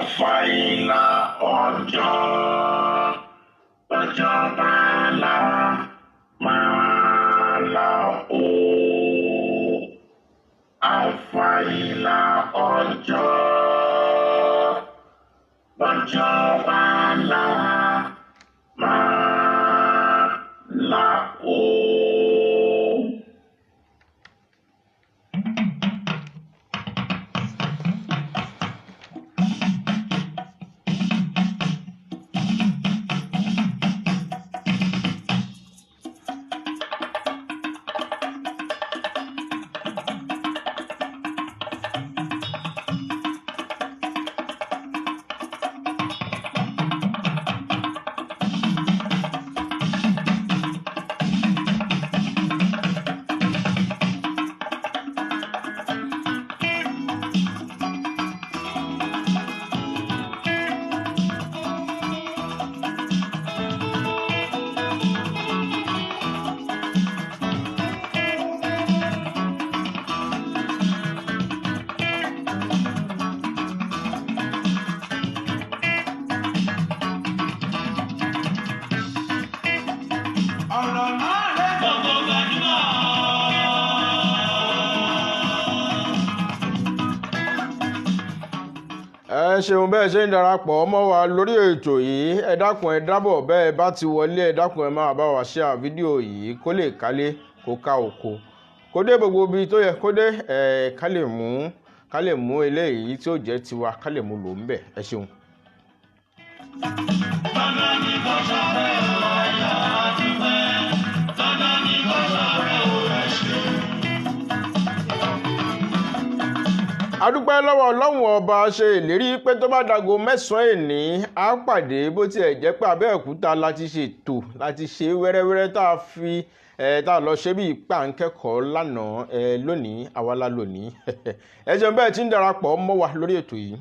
Àfàìlà ọjọ́, ọjọ́ bá là máa là ó. Àfàìlà ọjọ́, ọjọ́ bá là máa là ó. Ọ̀rọ̀ náà rẹ̀ gbogbo gbajúmọ̀. Ẹ ṣeun bẹ́ẹ̀ ṣe ń darapọ̀ mọ́ wa lórí ètò yìí. Ẹ dákun, ẹ dábọ̀. Bẹ́ẹ̀ bá ti wọlé, ẹ dákun, ẹ máa bá wa share fídíò yìí kó lè kálé, kó ká oko, kó dé gbogbo ibi tó yẹ kó dé. Ẹ ká lè mú eléyìí tí ó jẹ́ tiwa, ká lè mú lò ń bẹ̀. Ẹ ṣeun. Dandan ni kò ṣọpẹ́ o, ayọ̀ àdúpẹ́. Dandan ni kò ṣọpẹ́ o, ẹ ṣeun. Adúpẹ́ lọ́wọ́ Ọlọ́run Ọba. Ṣe ìlérí pé tó bá dago 9 èní á pàdé. Bó tiẹ̀ jẹ́ pé Abẹ́òkúta láti ṣètò láti ṣe wẹ́rẹ́wẹ́rẹ́ tá a fi ẹ̀ tá a lọ ṣe bí ìpàǹkẹ́kọ̀ọ́ lánàá ẹ̀ lónìí, àwa la lónìí. Ẹ ṣeun bẹ́ẹ̀ tí ń darapọ̀ mọ́ wa lórí ètò yìí.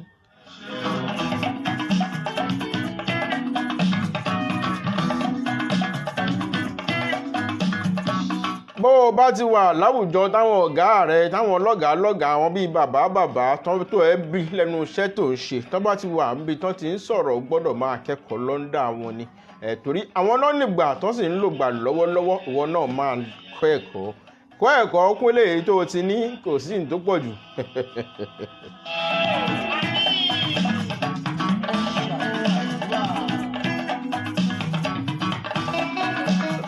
Bó o bá ti wà láwùjọ táwọn ọ̀gá rẹ, táwọn lọ́gàá lọ́gàá, àwọn bíi bàbá bàbá tán tó ẹ bí lẹ́nu iṣẹ́ tó ń ṣe, tán bá ti wà níbi tán ti ń sọ̀rọ̀, gbọ́dọ̀ máa kẹ́kọ̀ọ́ lọ́ndà wọn ni ẹ̀, torí àwọn náà nígbà tó sì ń lò gbà lọ́wọ́lọ́wọ́. Ìwọ náà máa kọ́ ẹ̀kọ́, kọ́ ẹ̀kọ́ kún eléyìí tó o ti ní, kò sí ní tó pọ̀ jù.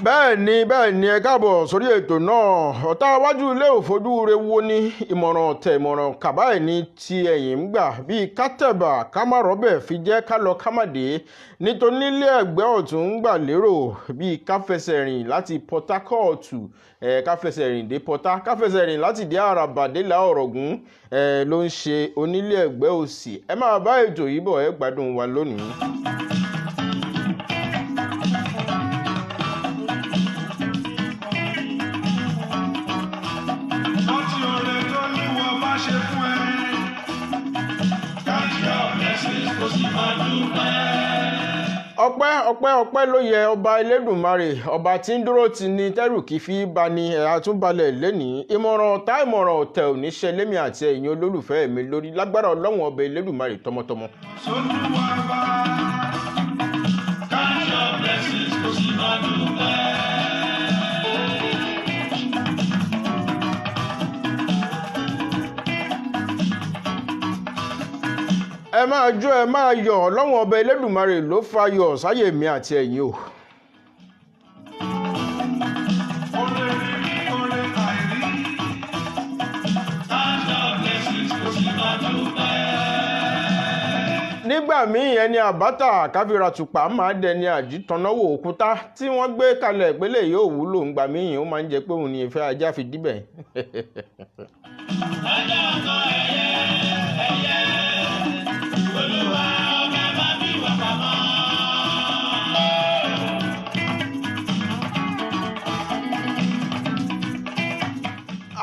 Bẹ́ẹ̀ ni, bẹ́ẹ̀ ni. Ẹ káàbọ̀ sórí ètò náà. Ọ̀tá iwájú ilé òfojú re wo ni ìmọ̀ràn ọ̀tẹ̀, ìmọ̀ràn kàbáyé ní ti ẹ̀yìn ń gbà bíi kátẹ̀bà kámárọ̀bẹ̀ fi jẹ́ ká lọ kámàdé, nítorí nílé ẹ̀gbẹ́ ọ̀tún ń gbà lérò bíi káfẹsẹ̀ rìn láti Port Harcourt, ẹ̀ káfẹsẹ̀ rìn dé Port, káfẹsẹ̀ rìn láti dé Àràbà délà Ọ̀rọ̀gún ẹ̀ ló ń ṣe onílé ẹ̀gbẹ́ òsì. Ẹ máa bá ètò yìí bọ̀, ẹ gbádùn wa lónìí. Rántí oore tó níwọ̀ bá ṣe fún ẹ. Count your blessings, kò sì máa dúpẹ́. Ọpẹ́, ọpẹ́, ọpẹ́ ló yẹ Ọba Elédùnmarè, ọba tí ń dúró ti ní tẹ́rù kì í fi bá ní ẹ̀ àtúnbalẹ̀ lẹ́nìí. Ìmọ̀ràn ọ̀tá, ìmọ̀ràn ọ̀tẹ̀ ò ní ṣe lémi àti ẹ̀yin olólùfẹ́ mi lórí lágbára Ọlọ́run Ọba Elédùnmarè tọmọtọmọ. Sójú wa bá. Count your blessings, kò sì máa dúpẹ́. Ẹ máa jó, ẹ máa yọ̀. Ọlọ́run Ọba Elédùnmarè ló fayọ̀ sáyè mi àti ẹ̀yin o. Oore rírí, oore àìrí. Count your blessings, kò sì máa dúpẹ́. Nígbà míì, ẹni àbátà káfíra tùpà máa dẹni àjítọ́náwó. Òkúta tí wọ́n gbé kalẹ̀ pélé yóò wúlò ńgbà míì, ó máa ń jẹ́ pé òun ní ìfẹ́ ajá fi díbẹ̀. Ọjọ́ kan ẹyẹ ẹyẹ, Olúwa ọba bá mi wà pamọ́.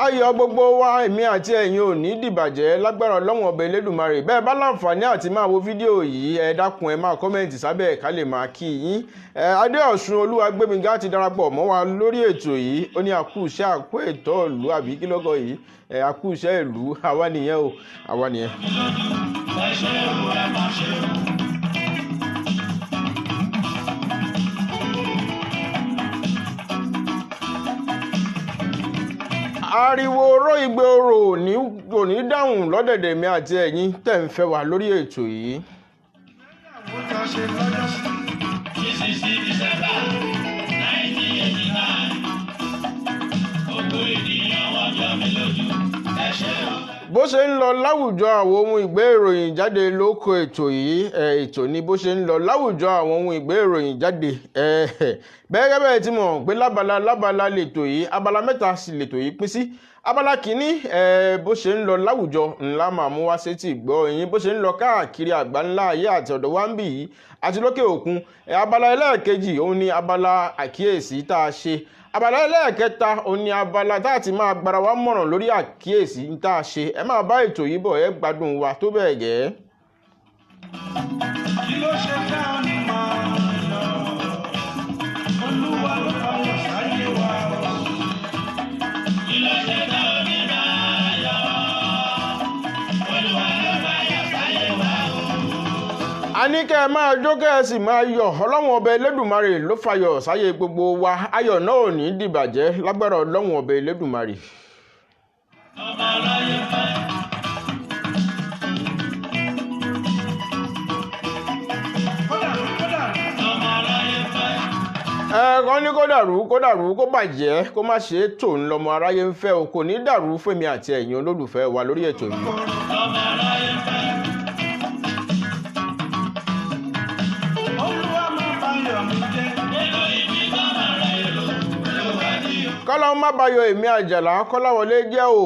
Ayọ̀ Ayọ̀ gbogbo wa, èmi àti ẹ̀yin, ò ní dìbàjẹ́ lágbára Ọlọ́run Ọba Elédùmarè. Bẹ́ẹ̀ bá láǹfààní àti máa wo fídíò yìí, ẹ dákun, ẹ máa comment sábẹ́ ẹ̀ ká lè máa kí yín. Ẹ Adéọ̀sùn Olúwagbémiga ti darapọ̀ mọ́ wa lórí ètò yìí. Ó ní àkú iṣẹ́, àkú ètò ìlú, àbí kí lọ́kọ̀ yìí? Ẹ àkú iṣẹ́ ìlú. Àwa nìyẹn o, àwa nìyẹn. Ẹ ṣé o, ẹ má ṣe o. Ariwo oró igbe oró ò ní dáhùn lọ́dẹ̀dẹ̀ mi àti ẹ̀yin tẹ̀ ń fẹ́ wa lórí ètò yìí. Ìgbéyàwó tá a ṣe lọ́jọ́ sí. 16 December 1989. Gbogbo ènìyàn wọ́n jọ mí lójú. Ẹ ṣé o. Bó ṣe ń lọ láwùjọ àwọn ohun ìgbé ìròyìn jáde lóko ètò yìí. Ètò ni bó ṣe ń lọ láwùjọ àwọn ohun ìgbé ìròyìn jáde. Bẹ́ẹ̀ bẹ́ẹ̀ tí mọ̀ pé lábala lábala lètò yìí, abala mẹ́ta sì lètò yìí pín sí. Abala kìíní, bó ṣe ń lọ láwùjọ ńlá máa mú wá sétí ìgbọ́ yín, bó ṣe ń lọ káàkiri àgbáńlá ayé àti ọ̀dọ̀ wa ń bì yìí àti lókè òkun. Abala ẹlẹ́ẹ̀kejì òun ni abala àkíyèsí tá a ṣe. Abala ẹlẹ́ẹ̀kẹta òun ni abala tá a ti máa gbára wa mọ̀ràn lórí àkíyèsí tá a ṣe. Ẹ máa bá ètò yìí bọ̀, ẹ gbádùn wa tó bẹ́ẹ̀ gẹ́. Kí ló ṣe tá a ní máa lọ? Olúwa ló fọwọ́ sáyé wa o. Kí ló ṣe tá a ní máa yọ? Olúwa ló fọwọ́ sáyé wa o. A ní kẹ́ ẹ máa jó, kẹ́ ẹ sì máa yọ̀. Ọlọ́run Ọba Elédùmarè ló fayọ̀ sáyé gbogbo wa. Ayọ̀ náà ò ní dìbàjẹ́ lágbára Ọlọ́run Ọba Elédùmarè. Ọmọ aráyé fẹ́. Kódà kódà. Ọmọ aráyé fẹ́. Ẹ kàn ní kó dàrú, kó dàrú, kó bàjẹ́, kó má ṣe é tò ń lọmọ aráyé ń fẹ́ o. Kò ní dàrú fèmi àti ẹ̀yin olólùfẹ́ wa lórí ètò yìí. Ọmọ aráyé fẹ́. Olúwa máa bayọ̀ mi jẹ́. Èrò ibi tọ́mọ aráyé rò ló wà ní o. Kọ́lá má bayọ̀ èmi Àjàlá Kọ́láwọlé jẹ́ o.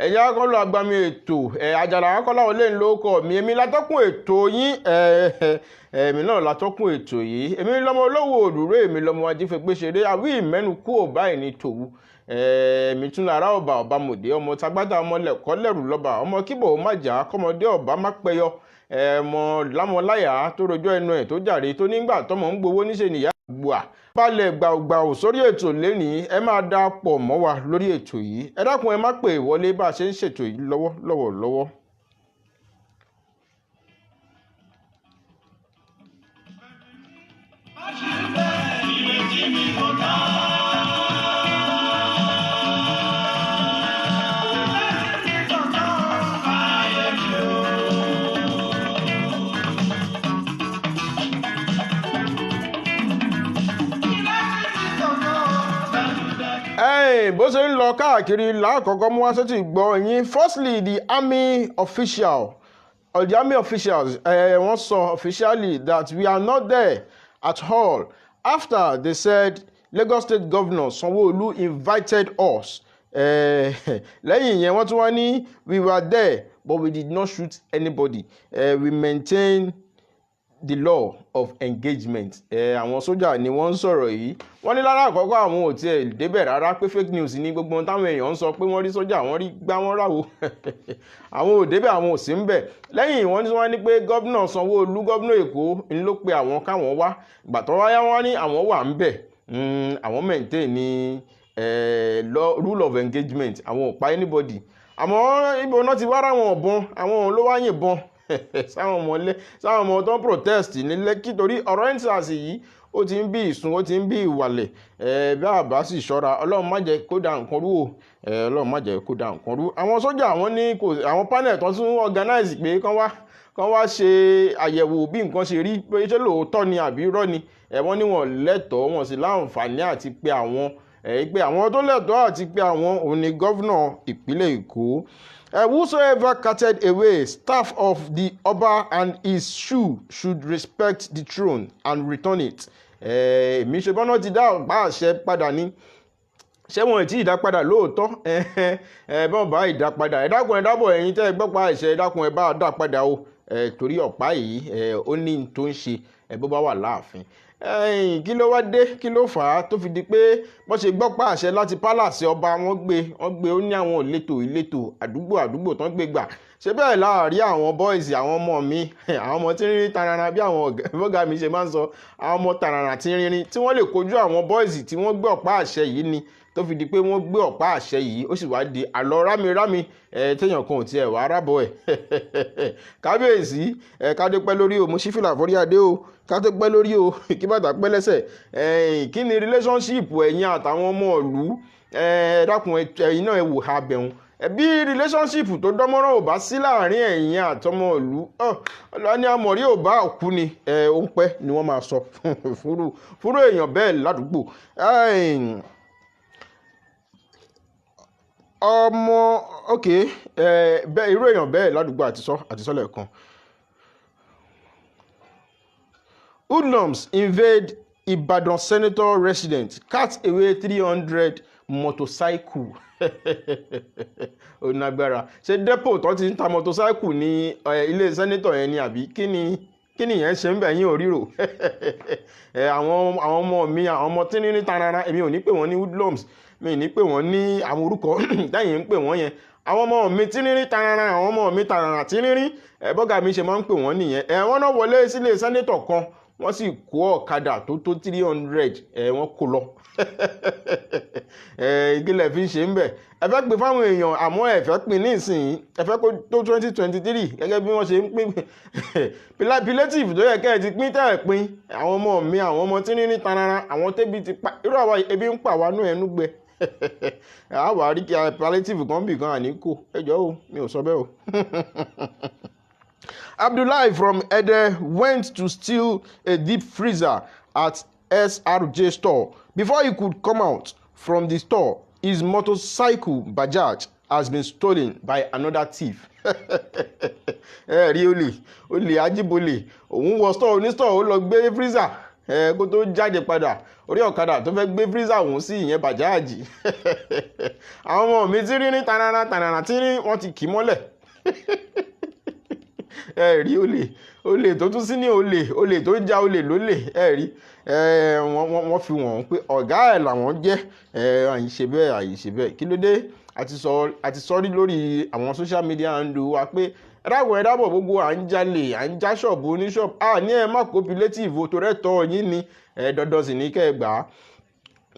Ẹ̀yà kọ́lọ́ agbami ètò Àjàlá Kọ́láwọlé ń lóko mi. Èmi látọ́kùn ètò yín. Èmi náà látọ́kùn ètò yìí. Èmi lọ́mọ olówó òdúró, èmi lọ́mọ ajífẹ́gbé ṣeré àwí ìmẹ́nu kú ò báyìí ní tòwú. Èmi tún lára ọba ọba mòdé, ọmọ tagbádá, ọmọ lẹ̀kọ́ lẹ́rù lọ́ba, ọmọ kíbò má jà kọ́mọdé ọba má pẹyọ, ẹ̀ẹ́mọ lámọláyà tó rojọ́ ẹnu ẹ̀ tó jàre tó nígbà tọmọ ń gbowó níṣẹ́ nìyá gbà balẹ̀ gbàùgbàù sórí ètò lẹ́nìí. Ẹ máa dá pọ̀ mọ́ wa lórí ètò yìí. Ẹ dákun, ẹ má pè wọlé bá a ṣe ń ṣètò yìí lọ́wọ́ lọ́wọ́ lọ́wọ́. Ìrètí mi kò tán. Ìrètí mi kò tán. Ayé mi o. Ìrètí mi kò tán. Dájúdájú. Ẹ̀ẹ́n, bó ṣe ń lọ káàkiri lákọ̀ọ́kọ́ mú wá sétí gbọ́ yín. Firstly, the army official or the army officials, wọ́n sọ officially that we are not there at all after they said Lagos State Governor Sanwo-Olu invited us. Lẹ́yìn ìyẹn, wọ́n tún wá ní we were there but we did not shoot anybody. We maintain the law of engagement. Àwọn sójà ni wọ́n ń sọ̀rọ̀ yìí. Wọ́n ní lára àkọ́kọ́, àwọn ò tiẹ̀ débẹ̀ rárá, pé fake news ní gbogbo ohun táwọn èèyàn ń sọ pé wọ́n rí sójà, wọ́n rí gbá, wọ́n ráwo. Àwọn ò débẹ̀, àwọn ò sí ń bẹ̀. Lẹ́yìn wọ́n ní wọ́n ní pé gómìnà Sanwó-Olú, gómìnà Èkó, ń ló pe àwọn káwọn wá. Ìgbà tó wáyá, wọ́n ní àwọn wà ń bẹ̀, àwọn maintain ní rule of engagement, àwọn ò pa anybody. Àmọ́ ibo náà ti wá ráwọn ọ̀bọ̀n? Àwọn òun ló wá yìnbọn sáwọn ọmọ ilé, sáwọn ọmọ tó ń protest ní Lẹ́kì, torí ọ̀rọ̀ EndSARS yìí, ó ti ń bí ìsun, ó ti ń bí ìwàlẹ̀. Bí àbá sì ṣọ́ra, Ọlọ́run má jẹ́ kó da nǹkan rú o. Ọlọ́run má jẹ́ kó da nǹkan rú. Àwọn sójà, àwọn ní kò àwọn panel tó tún organize pé kán wá ṣe àyẹ̀wò bí nǹkan ṣe rí, pé ṣé lóòótọ́ ni àbí irọ́ ni. Wọ́n ní wọn lẹ́tọ̀ọ́, wọn sì láǹfààní àti pé àwọn pé àwọn tó lẹ́tọ̀ọ́ àti pé àwọn òun ni governor ìpínlẹ̀ Èkó. Whosoever carted away staff of the Oba and his shoe should respect the throne and return it. Èmi ṣe bọ́nà ti dá ọ̀pá àṣẹ padà ní, ṣé wọn tí ìdá padà lóòótọ́? Ẹ bọ́n bá ìdá padà, ẹ dákun, ẹ dábọ̀. Ẹ̀yin tẹ́ ẹ gbọ́ pa àṣẹ, ẹ dákun, ẹ bá dá padà o. Ẹ torí ọ̀pá yìí, ẹ ó ní n tó ń ṣe ẹ bó bá wà láàfin. Ẹ̀yìn, kí ló wá dé? Kí ló fà á tó fi di pé wọ́n ṣe gbọ́ pa àṣẹ láti palace ọba, wọ́n gbé ó ní àwọn ìletò ìletò, àdúgbò àdúgbò tán gbé gbà ṣé bẹ́ẹ̀ láàárín àwọn boys, àwọn ọmọ mi, àwọn ọmọ tí ń rí tarara, bí àwọn ọ̀gá mi ṣe máa ń sọ, àwọn ọmọ tarara tí ń rírin tí wọ́n lè kojú àwọn boys tí wọ́n gbé ọ̀pá àṣẹ yìí ni tó fi di pé wọ́n gbé ọ̀pá àṣẹ yìí, ó sì wá di àlọ́ rámirámi ẹ téèyàn kan ò tiẹ̀ wá rábọ̀ ẹ̀. Kábíyèsí ẹ, kádé pẹ́ lórí o, mo ṣí fìlà fórí adé o, kádé pẹ́ lórí o, kí bàtà pẹ́ lẹ́sẹ̀. Kí ni relationship ẹ̀yin àtàwọn ọmọ ìlú? Ẹ dákun, ẹ̀yin náà ẹ wò ha bẹ̀rùn bí relationship tó dánmọ́rán ò bá sí láàrin ẹ̀yin àtọmọ ìlú, ọlọ́ni amọ̀rí ò bá òkú ni ó ń pẹ́ ni wọ́n máa sọ fúrú èèyàn bẹ́ẹ̀ ládùúgbò. Ọmọ ok, bẹ́ẹ̀ irú èèyàn bẹ́ẹ̀ ládùúgbò àtisọ́ lẹ́ẹ̀kan. Hoodlums invade Ibadan senator resident, cart away 300 motorcycle. Ó nágbára. Ṣé depot tó ti ń ta motorcycle ní ilé senator yẹn ni, àbí kí ni yẹn ṣe ń bẹ̀ yín òríro? Àwọn ọmọ mi, àwọn ọmọ tí ní tarara, èmi ò ní pè wọ́n ní hoodlums, mi ò ní pè wọ́n ní àwọn orúkọ lẹ́yìn ń pè wọ́n yẹn. Àwọn ọmọ mi tí ní tarara, àwọn ọmọ mi tarara tí ní rí ẹ, bọ́gà mi ṣe máa ń pè wọ́n nìyẹn. Ẹ wọ́n náà wọlé sílé senator kan, wọ́n sì kó ọ̀kadà tó 300, ẹ wọ́n kó lọ. Ẹ ìgbélẹ̀ fi ń ṣe ń bẹ̀, ẹ fẹ́ pín fáwọn èèyàn, àmọ́ ẹ fẹ́ pín ní ìsìn, ẹ fẹ́ kó tó 2023 gẹ́gẹ́ bí wọ́n ṣe ń pín palliative tó yẹ kẹ́ ẹ ti pín tẹ́ ẹ pín. Àwọn ọmọ mi, àwọn ọmọ tí ní ní tarara, àwọn tẹ́bi ti pa, irú àwa ebi ń pa wá nú ẹnu gbẹ, a wà rí kí palliative kan bì kan àní kò. Ẹ jọ̀ọ́ o, mi ò sọ bẹ́ẹ̀ o. Abdullahi from Ede went to steal a deep freezer at SRJ store. Before he could come out from the store, his motorcycle Bajaj has been stolen by another thief. Ẹ rí olè, olè ajíbolè, òun wọ store oní store, ó lọ gbé freezer ẹ, kó tó jáde padà, orí ọ̀kadà tó fẹ́ gbé freezer òun sí, ìyẹn Bajaj, àwọn ọmọ mi tí rí ní tanana tanana tí rí wọ́n ti kì í mọ́lẹ̀. Ẹ rí olè, olè tó tún sí ní olè, olè tó ń já olè lólè. Ẹ rí ẹ, wọ́n fi wọ́n pé ọ̀gá ẹ̀ làwọn jẹ́. Ẹ àyè ṣe bẹ́ẹ̀, àyè ṣe bẹ́ẹ̀. Kí ló dé? Àti sọ rí lórí àwọn social media handle wa pé ẹ dákun, ẹ dábọ̀, gbogbo à ń jalè, à ń já ṣọ́ọ̀bù oníṣọ́ọ̀bù, à ní ẹ má kó palliative tó rẹ́tọ̀ yín ni ẹ dandan sì ní kẹ́ ẹ gbà á.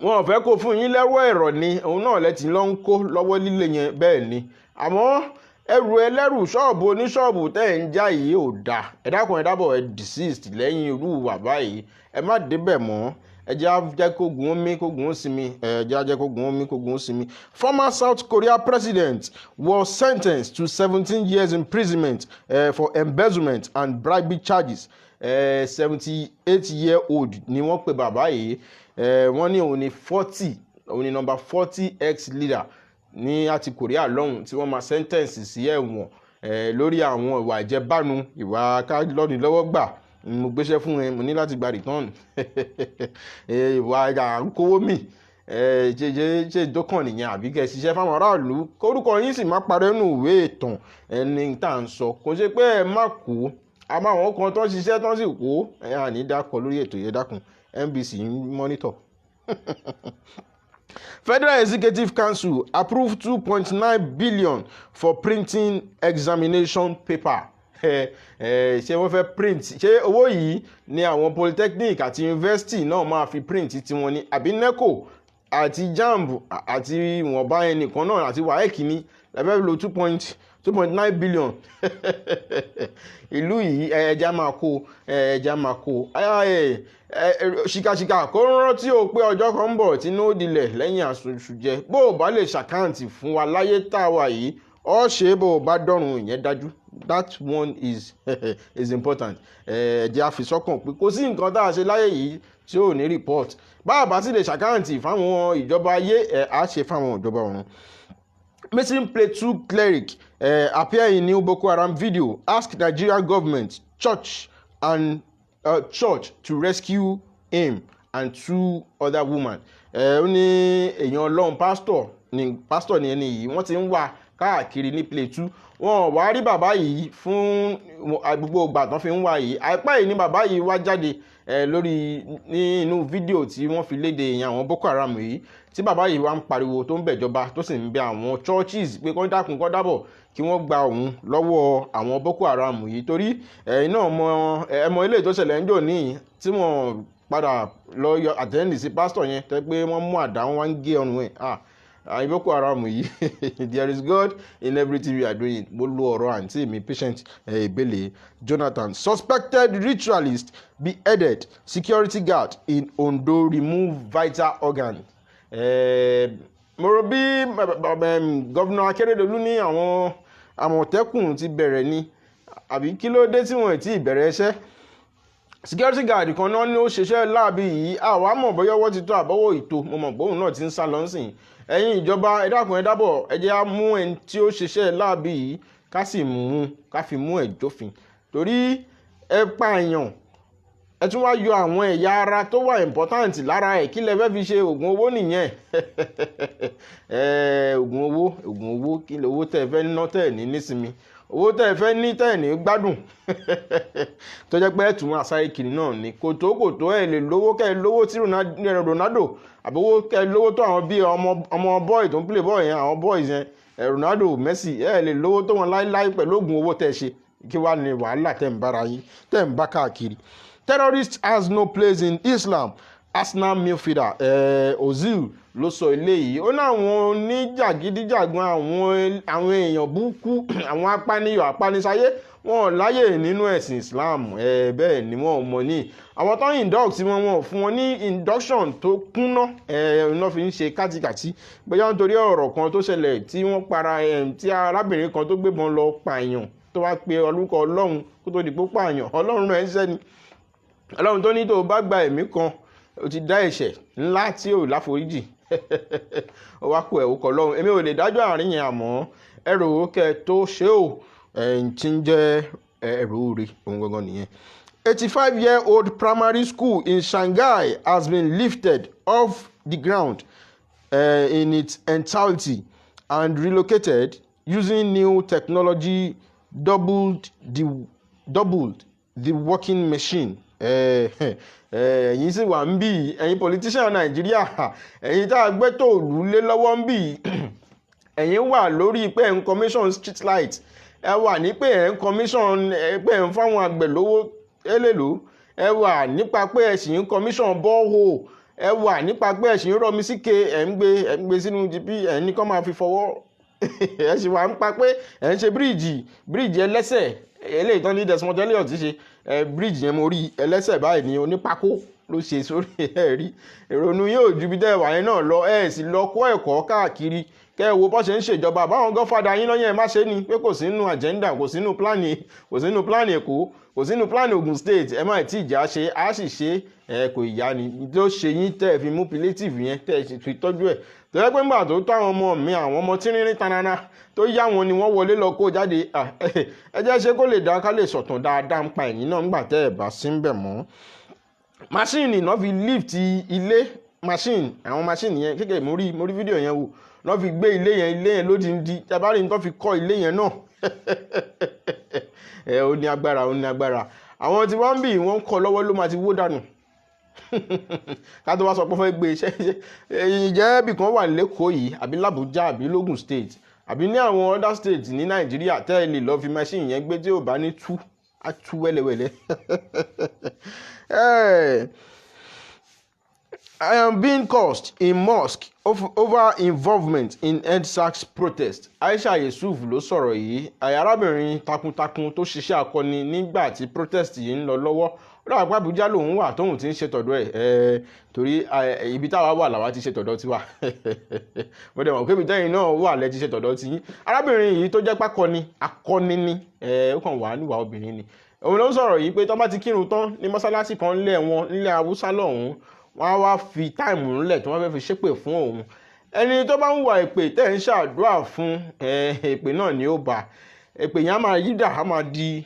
Wọn ò fẹ́ kó fún yín lẹ́wọ́ ẹ̀rọ ni, òun náà lẹ́tì lọ́ ń kó lọ́wọ́ líle yẹn. Bẹ́ẹ̀ ni, àmọ́ ẹrù ẹlẹ́rù, ṣọ́ọ̀bù oníṣọ́ọ̀bù tẹ́ ẹ̀ ń já yìí ò dáa. Ẹ dákun, ẹ dábọ̀, ẹ desist lẹ́yìn irú ìwà báyìí, ẹ má débẹ̀ mọ́. Ẹ jẹ́ á jẹ́ kó gun omi, kó gun ó sinmi. Ẹ jẹ́ á jẹ́ kó gun omi, kó gun ó sinmi. Former South Korea president was sentenced to 17 years imprisonment for embezzlement and bribery charges. 78-year-old ni wọ́n pe bàbá yìí. Wọ́n ní òun ní 40, òun ní number 40 ex-leader ní àti Korea lọ́hùn tí wọ́n máa sentence sí ẹ̀wọ̀n lórí àwọn ìwà ìjẹbánu, ìwà ká lọ́ni lọ́wọ́ gbà, mo gbéṣẹ́ fún ẹ, mo ní láti gba return, ìwà à ń kówó mì, ṣe tó kàn nìyẹn, àbí kẹ́ ẹ ṣiṣẹ́ fáwọn aráàlú, kórúkọ yín sì má parẹ́ nù ìwé ìtàn. Ẹni tá à ń sọ kò ṣe pé ẹ má kú, àmọ́ àwọn kan tó ń ṣiṣẹ́ tó ń sì kú ẹ, àní dákọ̀ lórí ètò yẹn. Dákun, NBC ń monitor. Federal Executive Council approved 2.9 billion for printing examination paper. Ṣé wọ́n fẹ́ print? Ṣé owó yìí ni àwọn polytechnic àti university náà máa fi print tiwọn ni, àbí NECO àti JAMB àti ìwọ̀nba ẹnìkan náà àti WAEC ní lẹ́fẹ̀ẹ́ lo 2.2.9 billion? Ìlú yìí, ẹja máa kó, ẹja máa kó ṣìkàṣìkà, kó rántí o pé ọjọ́ kan ń bọ̀ tí inú ó dilẹ̀ lẹ́yìn àṣùjẹ. Bó o bá lè ṣ'account fún wa láyé tá a wà yìí, ọ ṣe é bó o bá dọ̀run, ìyẹn dájú. That one is important. Ẹ jẹ́ àfisọ́kàn pé kò sí nǹkan tá a ṣe láyé yìí tí ò ní report. Bá a bá sì lè ṣ'account fáwọn ìjọba ayé ẹ̀, á ṣe fáwọn ìjọba ọ̀run. Missing Plateau cleric appear in new Boko Haram video, ask Nigeria government, church and church to rescue him and two other women. Ó ní èèyàn Ọlọ́run, pásítọ̀ ni, pásítọ̀ ni ẹni yìí, wọ́n ti ń wá káàkiri. Káàkiri ní Plateau, wọn ò wá rí bàbá yìí fún gbogbo ìgbà tán fi ń wá yìí. Àìpẹ́ yìí ni bàbá yìí wá jáde lórí ní inú fídíò tí wọ́n fi léde ìyẹn àwọn Boko Haram yìí, tí bàbá yìí wá ń pariwo, tó ń bẹ̀jọba, tó sì ń bẹ àwọn churches pé kó dákun, kó dábọ̀, kí wọ́n gba òun lọ́wọ́ àwọn Boko Haram yìí, torí ẹ̀yin náà mọ ẹ mọ ilé tó ṣẹlẹ̀ ń jò ní tí wọ́n padà lọ yọ attend sí pásítọ̀ yẹn, tẹ́ pé wọ́n mú àdá, wọn wá ń gé ọrùn ẹ̀. Ah, àwọn Boko Haram yìí. There is God in everything we are doing. Mo lo ọ̀rọ̀ àǹtí mi Patient Ìbéle Jonathan. Suspected ritualist beheaded security guard in Ondo, remove vital organ. Mo rò bí Governor Akérédolú ní àwọn Àmọ̀tẹ́kùn ti bẹ̀rẹ̀ ni, àbí kí ló dé tí wọ́n ti bẹ̀rẹ̀ iṣẹ́? Security guard kan náà ni ó ṣiṣẹ́ láabi yìí. Àwa mọ̀ bóyá ọwọ́ ti tó àbọ̀wọ̀ ìtò. Mo mọ̀ pé òun náà ti ń sá lọ sìn. Ẹ̀yin ìjọba, ẹ dákun, ẹ dábọ̀, ẹ jẹ́ á mú ẹni tí ó ṣiṣẹ́ láabi yìí, ká sì mú un, ká fi mú ẹ̀ jófin, torí ẹ pààyàn, ẹ tún wá yọ àwọn ẹ̀yà ara tó wà important lára ẹ̀. Kí lẹ fẹ́ fi ṣe? Oògùn owó nìyẹn. Oògùn owó, oògùn owó. Kí lè owó tẹ́ ẹ fẹ́ ná tẹ́ ẹ̀ ní nísinmi, owó tẹ́ ẹ fẹ́ ní tẹ́ ẹ̀ ní gbádùn, tó jẹ́ pé ẹ̀tún àsáré kiri náà ni kòtó kòtó. Ẹ̀ lè lówó, kẹ́ ẹ lówó tí Ronaldo, àbówó kẹ́ ẹ lówó tó àwọn bíi ọmọ boy tó ń play ball yẹn, àwọn boys yẹn, Ronaldo, Messi, ẹ̀ lè lówó tó wọn láíláí pẹ̀lú oògùn owó tẹ́ ẹ ṣe. Kí wàá ní wàhálà tẹ́ ń bára yín, tẹ́ ń bá káàkiri? Terrorist has no place in Islam, Arsenal midfielder Ozil ló sọ eléyìí. Ó ní àwọn oníjàgídíjàgan, àwọn èèyàn burúkú, àwọn apániyọ̀, apánisáyé, wọn ò láyè nínú ẹ̀sìn Islam. Bẹ́ẹ̀ ni, wọn ò mọ̀ ní àwọn tó ń induct wọn, wọn ò fún wọn ní induction tó kúnná. Iná fi ń ṣe kátikàtí, bóyá nítorí ọ̀rọ̀ kan tó ṣẹlẹ̀ tí wọ́n para tí arábìnrin kan tó gbébọn lọ pààyàn, tó wá pe orúkọ Ọlọ́run kó tó di pé ó pààyàn. Ọlọ́run rẹ̀ ń ṣẹ́ni Ọlọ́run tó ní tó bá gba ẹ̀mí kan, ó ti dá ẹ̀ṣẹ̀ ńlá tí ò láforíjì. Ó wá kó ẹ̀wò kọ lọ́run. Èmi ò lè dájọ́ àárín yẹn, àmọ́ ẹrù kẹ tó ṣe ò ẹ̀yìn tí ń jẹ́ ẹrù rí ohun gangan nìyẹn. 85-year-old primary school in Shanghai has been lifted off the ground in its entirety and relocated using new technology, doubled the working machine. Ẹ̀yin sì wà ń bí, ẹ̀yin politician Nàìjíríà, ẹ̀yin tá a gbé tòòlù lé lọ́wọ́ ń bí, ẹ̀yin wà lórí pé ẹ̀ ń commission street light, ẹ wà ní pé ẹ̀ ń commission, pé ẹ̀ ń fáwọn àgbẹ̀ lówó eléèlò, ẹ wà nípa pé ẹ sì ń commission borehole, ẹ wà nípa pé ẹ sì ń rọmi síke, ẹ̀ ń gbé sínú gp, ẹ̀ ní kọ́ máa fi fọwọ́. Ẹ sì wà ń pa pé ẹ̀ ń ṣe bíríìjì, bíríìjì ẹlẹ́sẹ̀ eléyìí tán ní Desmond Elliot ṣe. Ẹ bíríìjì yẹn, mo rí ẹlẹ́sẹ̀ báyìí ní onípákó ló ṣe sórí ẹ. Rí ìrònú yóò ju bí tẹ́ wà yẹn náà lọ. Ẹ sì lọ kó ẹ̀kọ́ káàkiri, kẹ́ ẹ wo bó ṣe ń ṣèjọba báwọn godfather yín lọ́yẹ̀. Má ṣe ni pé kò sínú agenda, kò sínú plan, kò sínú plan Èkó, kò sínú plan Ogun State. Ẹ má tí ì já ṣe, á sì ṣe. Ẹ kò ìyá ni tó ṣe yín tẹ́ ẹ fi mú palliative yẹn, tẹ́ ẹ sì fi tọ́jú ẹ̀, tó yẹ pé ńgbà tó tó àwọn ọmọ mi, àwọn ọmọ tínrín tanana tó yá wọn ni wọ́n wọlé lọ kó jáde. Ẹ jẹ́ ṣe kó lè dá, ká lè sọ̀tàn dáadáa ń pa ẹ̀yìn náà ńgbà tẹ́ ẹ bá sí ń bẹ̀ mọ́. Machine náà fi lift ilé, machine, àwọn machine yẹn kékeré. Mo rí fídíò yẹn wò, náà fi gbé ilé yẹn, ilé yẹn lódìndí. Tabari ní tó fi kọ́ ilé yẹn náà, ẹ ó ní agbára, ó ní agbára. Àwọn tí wọ́n ń bì, wọ́n ń kọ́ lọ́wọ́, ló máa ti wó dànù ká tó wá sọ pé wọ́n fẹ́ gbé iṣẹ́. Ìjẹ́ ibì kan wà lẹ́kọ̀ọ́ yìí, àbí làbújá, àbí lógùn State, àbí ní àwọn other states ní Nàìjíríà tẹ́ ẹ lè lọ́ọ́ fi machine yẹn gbé tí ò bá ní tú, á tú wẹ́lẹ́wẹ́lẹ́? I am being cursed in mosque over involvement in EndSARS protest. Aisha Yusuf ló sọ̀rọ̀ yìí. Arábìnrin takuntakun tó ṣiṣẹ́ akọni nígbà tí protest yìí ń lọ lọ́wọ́. Ó dàgbà pé Abuja lòun wà tóun ti ń ṣe tọ̀dọ̀ ẹ̀, torí ibi táwa wà làwa ti ṣe tọ̀dọ̀ tiwa. Mo dẹ̀ mọ̀ pé ibi tẹ́yìn náà wà lẹ́ ti ṣe tọ̀dọ̀ tiyín. Arábìnrin yìí tó jẹ́ pákọni, akọni ni, ó kàn wá níwà obìnrin ni. Òun ló ń sọ̀rọ̀ yìí pé tó bá ti kírun tán ní mọ́sálásí kan nílẹ̀ wọn nílẹ̀ Haúsá lọ́hùn-ún, wọ́n á wá fi time ńlẹ̀ tí wọ́n fẹ́ fi ṣépè fún òun. Ẹni tó bá ń wà èpè tẹ́ ń ṣàdúrà fún, èpè náà ni ó bá. Èpè yẹn á máa yídà, á máa di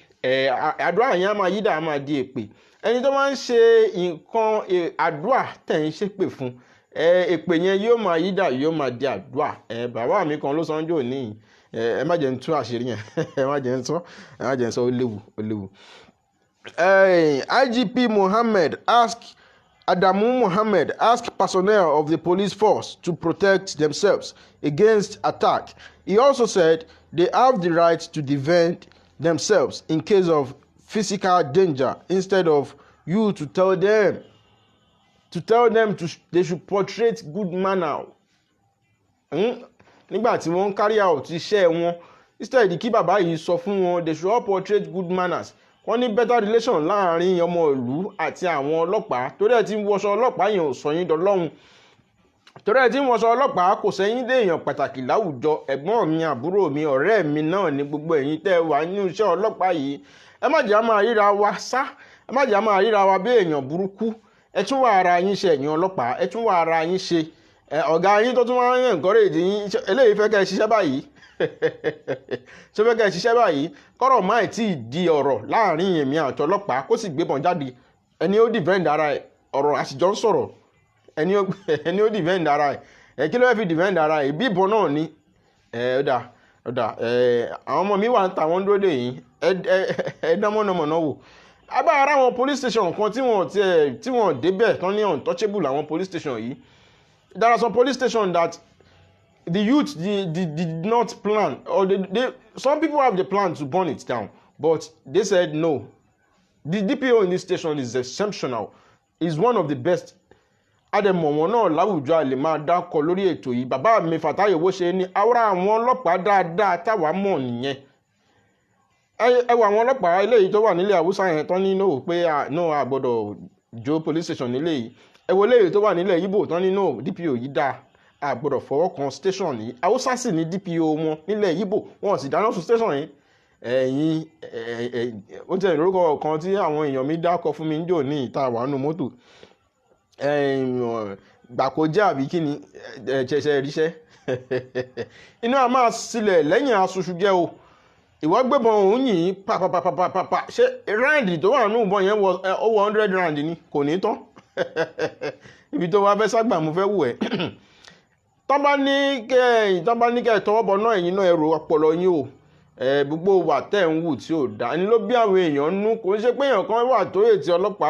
àdúrà yẹn á máa yídà, á máa di èpè. Ẹni tó máa ń ṣe nǹkan àdúrà tẹ̀ ń ṣépè fún, èpè yẹn yóò máa yídà, yóò máa di àdúrà. Bàbá mi kan ló sọ ń jò níyì. Ẹ má jẹ́ ń tú àṣírí yẹn, ẹ má jẹ́ ń sọ, ẹ má jẹ́ ń sọ. Ó léwu, ó léwu. IGP Mohammed ask Adamu Mohammed asked personnel of the police force to protect themselves against attack. He also said they have the right to defend themselves in case of physical danger instead of you to tell them to they should portray good manner. Nígbà tí wọ́n ń carry out iṣẹ́ wọn, instead kí bàbá yìí sọ fún wọn they should all portray good manners, wọ́n ní better relation láàrin ọmọ ìlú àti àwọn ọlọ́pàá, torí ẹ̀ tí ń wọṣọ ọlọ́pàá yẹn ò sọ yín dọlọ́hun, torí ẹ̀ tí ń wọṣọ ọlọ́pàá kò sẹ́yìn dé èèyàn pàtàkì láwùjọ. Ẹ̀gbọ́n mi, àbúrò mi, ọ̀rẹ́ mi náà ní gbogbo ẹ̀yin tẹ́ ẹ wà nínú iṣẹ́ ọlọ́pàá yìí. Ẹ má jẹ́ á máa ríra wa sá, ẹ má jẹ́ á máa ríra wa bí èèyàn burúkú. Ẹ tún wà ara yín ṣe, ẹ̀yin ọlọ́pàá, ẹ tún wà ara yín ṣe. Ọ̀gá yín tó tún wá ń encourage yín, eléyìí fẹ́ kẹ́ ẹ ṣiṣẹ́ báyìí, ṣé fẹ́ kẹ́ ẹ ṣiṣẹ́ báyìí? Kọ́rọ̀ máì tí ì di ọ̀rọ̀ láàrin èmi àti ọlọ́pàá, kó sì gbébọn jáde, ẹni ó defend ara ẹ̀. Ọ̀rọ̀ àṣìjọ ń sọ̀rọ̀, ẹni ó defend ara ẹ̀. Ẹ kí ló fẹ́ fi defend ara ẹ̀? Bí ìbọn náà ni. Ẹ ó dà, ó dà. Ẹ àwọn ọmọ mi wà ń ta, wọ́n dúró dè yín. Ẹ dán mọ̀nàmọ̀nà wò. Abá ara àwọn police station kan tí wọ́n tiẹ̀ tí wọ́n débẹ̀ tán ní untouchable, àwọn police station yìí. There are some police stations that the youth they did not plan or they some people have the plan to burn it down, but they said no, the DPO in this station is exceptional, is one of the best. Àdèmọ̀ wọn náà láwùjọ, àlè máa dákọ lórí ètò yìí. Bàbá mi Fatai Owóṣe ní àwòrán àwọn ọlọ́pàá dáadáa táwa mọ̀ nìyẹn. Ẹ wo àwọn ọlọ́pàá eléyìí tó wà nílẹ̀ Haúsá yẹn tán ní no, pé no, a gbọ́dọ̀ jó police station nílé yìí. Ẹ wo eléyìí tó wà nílẹ̀ Ìgbò tán ní no, DPO yìí dáa, a gbọ́dọ̀ fọwọ́ kan station yìí. Haúsá sì ní DPO wọn nílẹ̀ Ìgbò, wọn sì dáná sun station yìí. Ẹ̀yin ó tẹ̀ lórúkọ kan tí àwọn èèyàn mi dákọ fún mi níjò ní ìta wà nù mọ́tò gbàkójẹ́ àbí kí ni ṣẹ̀ṣẹ̀ ríṣẹ́ inú a máa sílẹ̀ lẹ́yìn aṣoṣù jẹ́ o. Ìwọ gbébọn òun yìí pàpàpàpàpà, ṣé round tó wà nínú ìbọn yẹn ó wọ 100 round ni? Kò ní tán. Ibi tó wá fẹ́ ságbà mo fẹ́ wù ẹ́. Tọ́ bá ní kẹ́ tọwọ́ bọ náà, ẹ̀yin náà ẹrù ọpọlọ yín o. Gbogbo wà tẹ́ ń wù tí ò dá ní ló bí àwọn èèyàn nú. Kò ń ṣe pé èèyàn kan wà tó ètí ọlọ́pàá,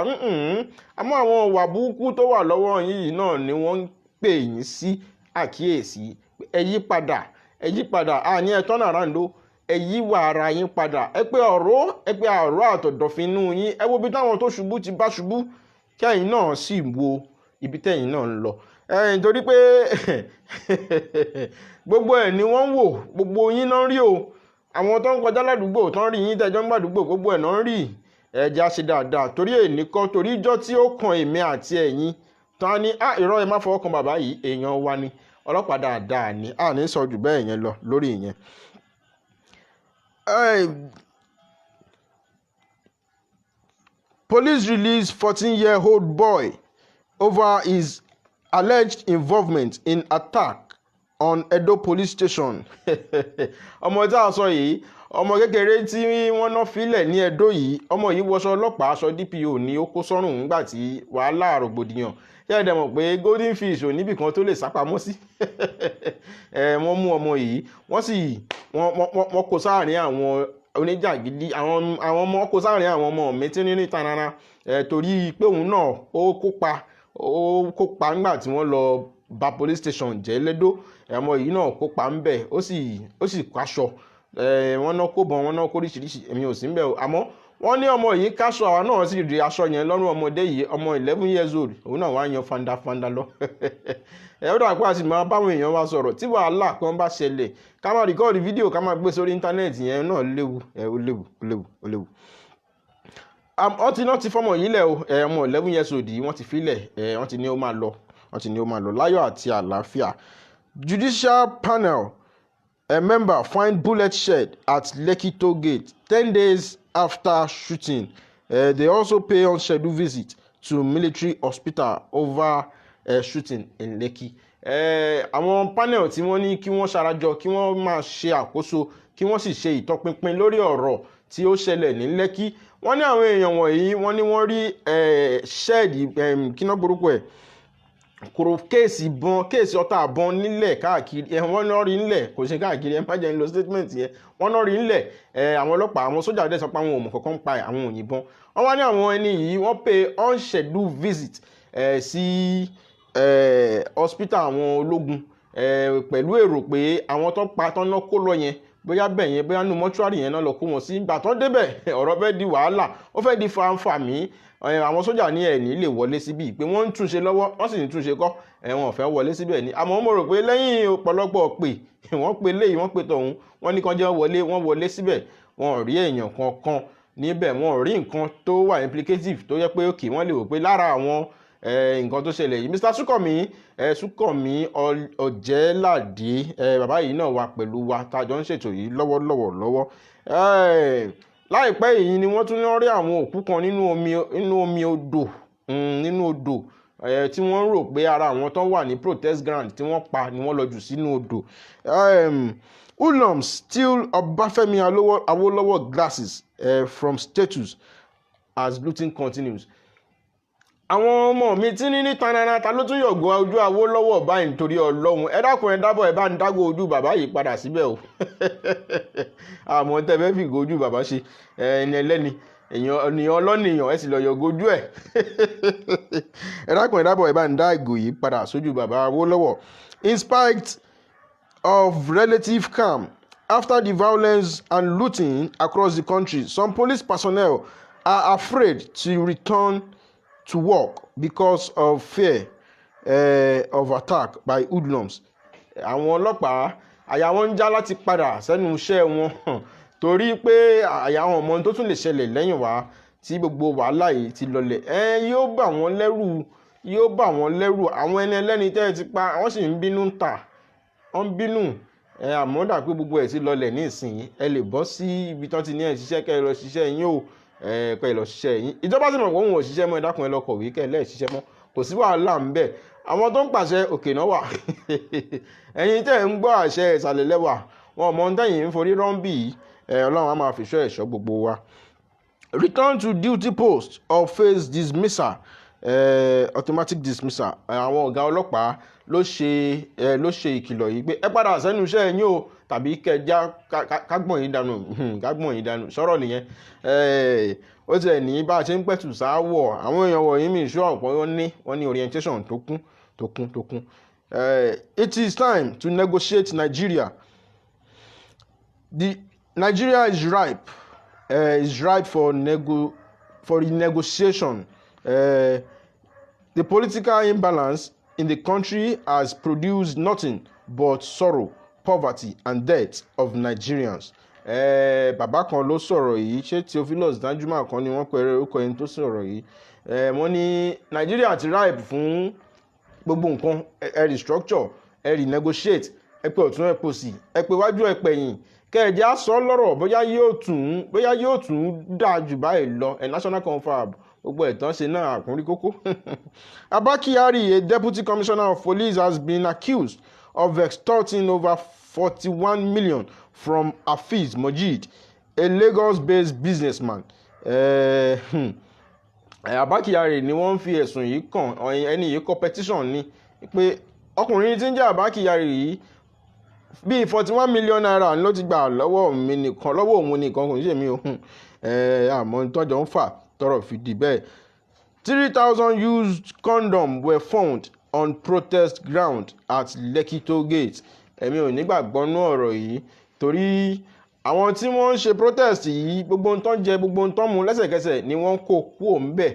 àmọ́ àwọn ìwà burúkú tó wà lọ́wọ́ yín yìí náà ni wọ́n ń pè yín sí àkíyèsí. Ẹ yí padà, ẹ yí padà. Àní ẹ tọ́nà ráńdó, ẹ yí wà ara yín padà. Ẹ pé ọ̀rọ̀, ẹ pé àrò àtọ̀dọ̀fin inú yín. Ẹ wo ibi táwọn tó ṣubú ti bá ṣubú, kẹ́yìn náà sì wo ibi tẹ́yìn náà ń lọ, nítorí pé gbogbo ẹ̀ ni wọ́n ń wò. Gbogbo yín náà ń rí o. Àwọn tó ń kọjá ládùúgbò tó ń rí yín tẹ́jọ́ ń gbàdúgbò, gbogbo ẹ̀ náà ń rí. Ẹ jẹ́ á ṣe dáadáa, torí èní kọ́, torí ijọ́ tí ó kan èmi àti ẹ̀yin tán á ní à irọ́, ẹ má fọwọ́ kan bàbá yìí, èèyàn wa ni, ọlọ́pàá dáadáa ni. A ní sọ jù bẹ́ẹ̀ yẹn lọ lórí ìyẹn. Police release 14-year-old boy over his alleged involvement in attack on Edo police station. Ọmọ tí a sọ yìí, ọmọ kékeré tí wọ́n ná filẹ̀ ní Edo yìí, ọmọ yìí wọṣọ ọlọ́pàá, aṣọ DPO ní ó kó sọ́rùn nígbà tí wàhálà rògbòdìyàn. Ṣé ẹ dẹ̀ mọ̀ pé golden fish ò níbì kan tó lè sápamọ́ sí? Wọ́n mú ọmọ yìí, wọ́n sì wọ́n kó sáàrin àwọn oníjàgídí, àwọn ọmọ kó sáàrin àwọn ọmọ mi tí ní tanana torí pé òun náà ó kópa nígbà tí wọ́n lọ bà police station jẹ́ lẹ́dọ̀. Ọmọ yìí náà kópa ńbẹ̀, ó sì káṣọ. Wọ́n náà kó bọn, wọ́n náà kó oríṣiríṣi. Èmi ò sí ńbẹ̀ o, àmọ́ wọ́n ní ọmọ yìí káṣọ, àwa náà sì rí aṣọ yẹn lọ́rùn ọmọdé yìí. Ọmọ 11 years old, òun náà wá yan fandafanda lọ. Ẹ ó dà pé a sì máa báwọn èèyàn wa sọ̀rọ̀. Tí wàhálà kan bá ṣẹlẹ̀, ká máa record fídíò, ká máa gbé sórí íńtánẹ́ẹ̀tì yẹn náà léwu. Ẹ ó léwu, ó léwu, ó léwu. Wọ́n ti náà ti fọmọ yìí lẹ̀ o. Ẹ ọmọ 11 years old yìí, wọ́n ti filẹ̀. Ẹ wọ́n ti ní ó máa lọ, wọ́n ti ní ó máa lọ láyọ̀ àti àlàáfíà. Judicial panel a member find bullet shed at Lekki toll gate 10 days after shooting. They also pay unscheduled visit to military hospital over shooting in Lekki. Àwọn panel tí wọ́n ní kí wọ́n ṣarajọ, kí wọ́n máa ṣe àkóso, kí wọ́n sì ṣe ìtọpinpin lórí ọ̀rọ̀ tí ó ṣẹlẹ̀ ní Lekki, wọ́n ní àwọn èèyàn wọ̀nyí, wọ́n ní wọ́n rí shed, kí náà gbórúkọ ẹ̀, Kòrò case ìbọn, case ọta ìbọn nílẹ̀ káàkiri ẹ, wọ́n náà rí nílẹ̀, kò ṣe káàkiri. Ẹ má jẹ́ ń lo statement yẹn. Wọ́n náà rí nílẹ̀ ẹ. Àwọn ọlọ́pàá, àwọn sójà dẹ̀ sọ pé àwọn ò mọ̀ kankan pa ẹ̀, àwọn ò yìnbọn. Wọ́n wá ní àwọn ẹni yìí, wọ́n pay unscheduled visit sí hospital àwọn ológun pẹ̀lú èrò pé àwọn tó pa tán náà kó lọ yẹn, bóyá bẹ̀ yẹn, bóyá nínú mọ́ṣúárì yẹn náà lọ kó wọn sí. Ìgbà tán débẹ̀, ọ̀rọ̀ fẹ́ di wàhálà, ó fẹ́ di fanfàmí. Àwọn sójà ní ẹ̀ ní lè wọlé síbí, pé wọ́n ń túnṣe lọ́wọ́, wọ́n sì ń túnṣe kọ́ ẹ̀, wọn ò fẹ́ wọlé síbẹ̀ ni. Àmọ́ mo rò pé lẹ́yìn ọ̀pọ̀lọpọ̀ pè wọ́n, pe léyìí, wọ́n pe tọ̀hún, wọ́n ní kán jẹ́ wọlé, wọ́n wọlé síbẹ̀, wọn ò rí èèyàn kankan níbẹ̀, wọn ò rí nǹkan tó wà implicative tó yẹ pé òkè wọ́n lè wò pé lára àwọn nǹkan tó ṣẹlẹ̀ yìí. Mr Sukanmi, Sukanmi Ọ̀jẹ́ládé, bàbá yìí náà wà pẹ̀lú wa tá a jọ ń ṣètò yìí lọ́wọ́lọ́wọ́ lọ́wọ́. Láìpẹ́ yìí ni wọ́n tún rí àwọn òkú kan nínú omi odò, nínú odò, tí wọ́n rò pé ara àwọn tó wà ní protest ground tí wọ́n pa ni wọ́n lọ jù sínú odò. Hoodlums steal Ọbáfẹ́mi Awólọ́wọ̀ glasses from statues as looting continues. Àwọn ọmọ mi tí ní tanana, ta ló tún yọ̀gọ̀ ojú Awólọ́wọ̀ báyìí nítorí Ọlọ́run? Ẹ dákun, ẹ dábọ̀, ẹ bá ń dágò ojú bàbá yìí padà síbẹ̀ o. Àmọ́ tẹ́ fẹ́ fìgò ojú bàbá ṣe, ẹni ẹlẹ́ni, èèyàn ènìyàn ọlọ́nìyàn, ẹ sì lọ yọ̀gọ̀ ojú ẹ̀. Ẹ dákun, ẹ dábọ̀, ẹ bá ń dá ìgò yìí padà sójú bàbá Awólọ́wọ̀. In spite of relative calm after the violence and looting across the country, some police personnel are afraid to return to work because of fear of attack by hoodlums. Àwọn ọlọ́pàá, àyà wọn ń já láti padà sẹ́nu iṣẹ́ wọn torí pé àyà àwọn ọmọ tó tún lè ṣẹlẹ̀ lẹ́yìn wá tí gbogbo wàhálà yìí ti lọlẹ̀. Ẹ yóò bà wọ́n lẹ́rù, yóò bà wọ́n lẹ́rù. Àwọn ẹni ẹlẹ́ni tẹ́ ẹ ti pa, wọ́n sì ń bínú ń tà, wọ́n ń bínú ẹ. Àmọ́ dà pé gbogbo ẹ̀ ti lọlẹ̀ ní ìsìn, ẹ lè bọ́ sí ibi tán ti ní ẹ ṣiṣẹ́, kẹ́ ẹ lọ ṣiṣẹ́ yín o. Ẹ kẹ́ ẹ lọ ṣiṣẹ́ yín. Ìjọba sì mọ̀ pé òun ò ṣiṣẹ́ mọ́. Ẹ dákun, ẹ lọ kọ̀wé kẹ́ ẹ lẹ́ẹ̀ ṣiṣẹ́ mọ́, kò sí wàhálà ń bẹ̀. Àwọn tó ń pàṣẹ òkè náà wà, ẹ̀yin tẹ́ ń gbọ́ àṣẹ ìsàlẹ̀ lẹ́wà, wọn mọ tẹ́yìn ń forí rọ́ńbì yìí. Ẹ Ọlọ́run á máa fìṣọ́ ẹ̀ṣọ́ gbogbo wa. Return to duty post or face dismissal, automatic dismissal. Àwọn ọ̀gá ọlọ́pàá ló ṣe ìkìlọ̀ yìí pé ẹ padà sẹ́nu iṣẹ́ yín o, tàbí kẹjá kágbọ̀n yín dànù, kágbọ̀n yín dànù. Sọ̀rọ̀ nìyẹn. Ó tiẹ̀ ní bá a ṣe ń pẹ̀tù sáwọ̀ àwọn èèyàn wọ̀nyí mi ìṣó ọ̀pọ̀ wọ́n ní orientation tó kún, tó kún, tó kún. It is time to negotiate Nigeria. The Nigeria is ripe for renegotiation. The political imbalance in the country has produced nothing but sorrow, poverty and death of Nigerians. Bàbá kan ló sọ̀rọ̀ yìí, ṣé Theophilus Danjuma kan ni wọ́n pẹ̀rẹ̀ orúkọ ẹni tó sọ̀rọ̀ yìí. Wọ́n ní Nigeria ti ripe fún gbogbo nǹkan. Ẹ restructure, ẹ renegotiate, ẹ pé ọ̀tún, ẹ pò sí, ẹ pé wájú, ẹ pẹ̀yìn, kẹ́ẹ̀jẹ́ á sọ lọ́rọ̀, bóyá yóò tún dáa jù báyìí lọ. Ẹ̀ national confab, gbogbo ẹ̀tàn ṣe náà àkúnrí kókó. Abba Kyari, a deputy commissioner of police, has been accused of extorting over 41 million from Hafiz Mojeed, a Lagos-based businessman. Abba Kyari ni wọ́n ń fi ẹ̀sùn yìí kàn. Ẹni yìí kọ petition ni pé ọkùnrin tí ń jẹ́ Abba Kyari yìí, bíi ₦41 million ló ti gbà lọ́wọ́ mi nìkan, lọ́wọ́ òun nìkan, kò ní ṣe mí o. Àmọ́ tọ́jọ́ ń fà tọrọ fi di bẹ́ẹ̀. 3,000 used condom were found on protest ground at Lekki toll gate. Èmi ò nígbàgbọ́ nú ọ̀rọ̀ yìí, torí àwọn tí wọ́n ń ṣe protest yìí, gbogbo ohun tó ń jẹ, gbogbo ohun tó ń mu, lẹ́sẹ̀kẹsẹ̀ ni wọ́n kó kúò ńbẹ̀.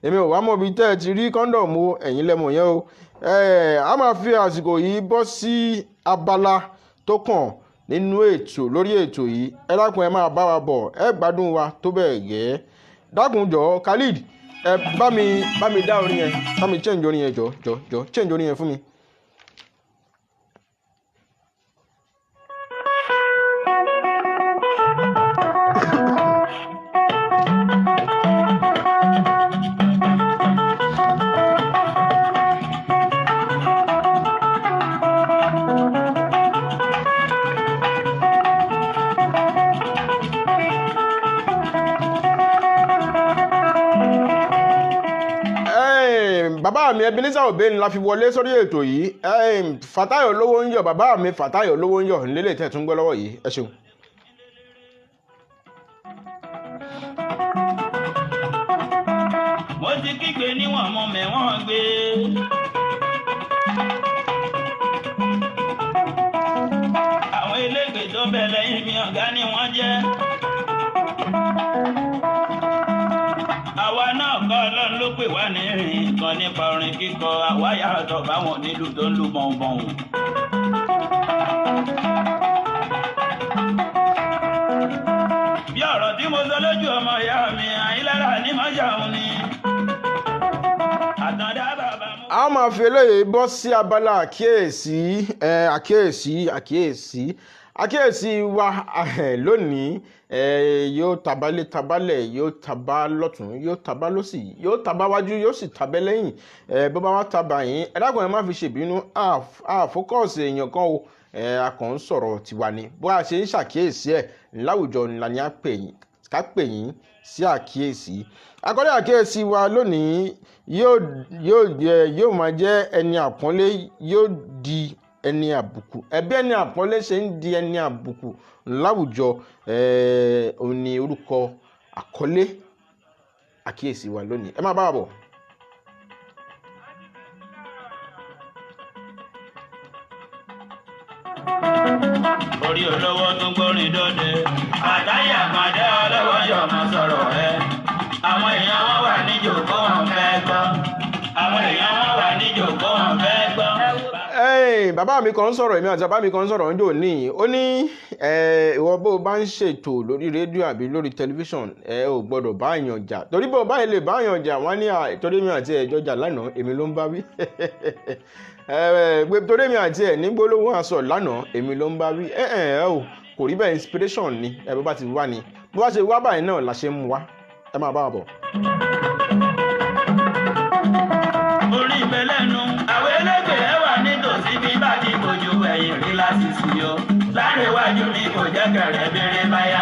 Èmi ò wá mọ̀ bí tẹ́ ẹ ti rí condom o, ẹ̀yin lẹ́mọ̀ yẹn o. A máa fi àsìkò yìí bọ́ sí abala tó kàn nínú ètò lórí ètò yìí. Ẹ dákun, ẹ máa bá wa bọ̀, ẹ gbádùn wa tó bẹ́ẹ̀ gẹ́. Dákun jọ̀ọ́, Khalid, ẹ bá mi dá orin yẹn, bá mi change orin yẹn, jọ jọ jọ, change orin yẹn fún mi. Bàbá Bàbá mi Ebenezer Obey ni la fi wọlé sórí ètò yìí. Fatai Olówó ń yọ̀, bàbá mi Fatai Olówó ń yọ̀ nílé tẹ̀ tún gbọ́ lọ́wọ́ yìí. Ẹ ṣeun. Mo ti kígbe níwọ̀n mo mẹ̀wọ̀n gbé. Àwọn elégbè tó bẹ̀ lẹ́yìn mi, ọ̀gá ni wọ́n jẹ́. Àwa náà kọ́, Ọlọ́run ló pè wá ní ìrìn kan nípa orin kíkọ. Àwa yàtọ̀ báwọn onílù tó ń lu bọ̀ùnbọ̀ùn. Bí ọ̀rọ̀ tí mo sọ lójú ọmọ ìyá mi Àyínlára ní mọ́ṣáun ni. Àtàndá bàbá mú. A máa fi eléyìí bọ́ sí abala àkíyèsí. Àkíyèsí, àkíyèsí, àkíyèsí wa lónìí yóò tabalẹ̀ tabalẹ̀, yóò taba lọ́tún, yóò taba lọ́sì, yóò taba wájú, yóò sì tabẹ́ lẹ́yìn. Bó bá wá taba yín, ẹ dákun, ẹ má fi ṣèbínú. A focus èèyàn kan o, a kàn ń sọ̀rọ̀ tiwa ni. Bó a ṣe ń ṣàkíyèsí ẹ̀ láwùjọ ńlá ni a pè yín, ká pè yín sí àkíyèsí. Àkọlé àkíyèsí wa lónìí yóò máa jẹ́ "Ẹni àpọ́nlé yóò di ẹni àbùkù". Ẹbí ẹni àpọ́nlé ṣe ń di ẹni àbùkù láwùjọ, òun ni orúkọ àkọlé àkíyèsí wa lónìí. Ẹ máa bá wa bọ̀. Orí olówó tó gbórin dóde. Àtàyà àkàndé ọlọ́wọ́ yọmọ sọ̀rọ̀ ẹ. Àwọn èèyàn wọn wà níjòkó, wọn fẹ́ gbọ́. Àwọn èèyàn wọn wà níjòkó, wọn fẹ́ gbọ́. Ẹ́ẹ̀, bàbá mi kan ń sọ̀rọ̀, èmi àti bàbá mi kan ń sọ̀rọ̀ ńjọ́ ní. Ó ní ìwọ bó o bá ń ṣètò lórí rédíò àbí lórí tẹlifíṣàn, ẹ ò gbọ́dọ̀ bá èèyàn jà, torí bó o bá lè bá èèyàn jà, wọ́n ní torí mi àti ẹ̀ jọjà lánàá, èmi ló ń bá wí. Pé torí mi àti ẹ̀ ní gbólóhùn aṣọ lánàá, èmi ló ń bá wí. Ẹ ẹ ẹ o, kò rí bẹ́ẹ̀. Inspiration ni ẹ. Bó bá ti wá ni, bó bá ṣe wá báyìí náà la ṣe ń mú wá. Ẹ máa bá wa bọ̀. Orí ìbẹ̀lẹ́nu àwọn elégbè ẹ wà nítòsí bí bá ti bójú ẹ̀yìn rí lásìsì o. Láàrin iwájú mi kò jẹ́ kẹrẹ bèrè báyà.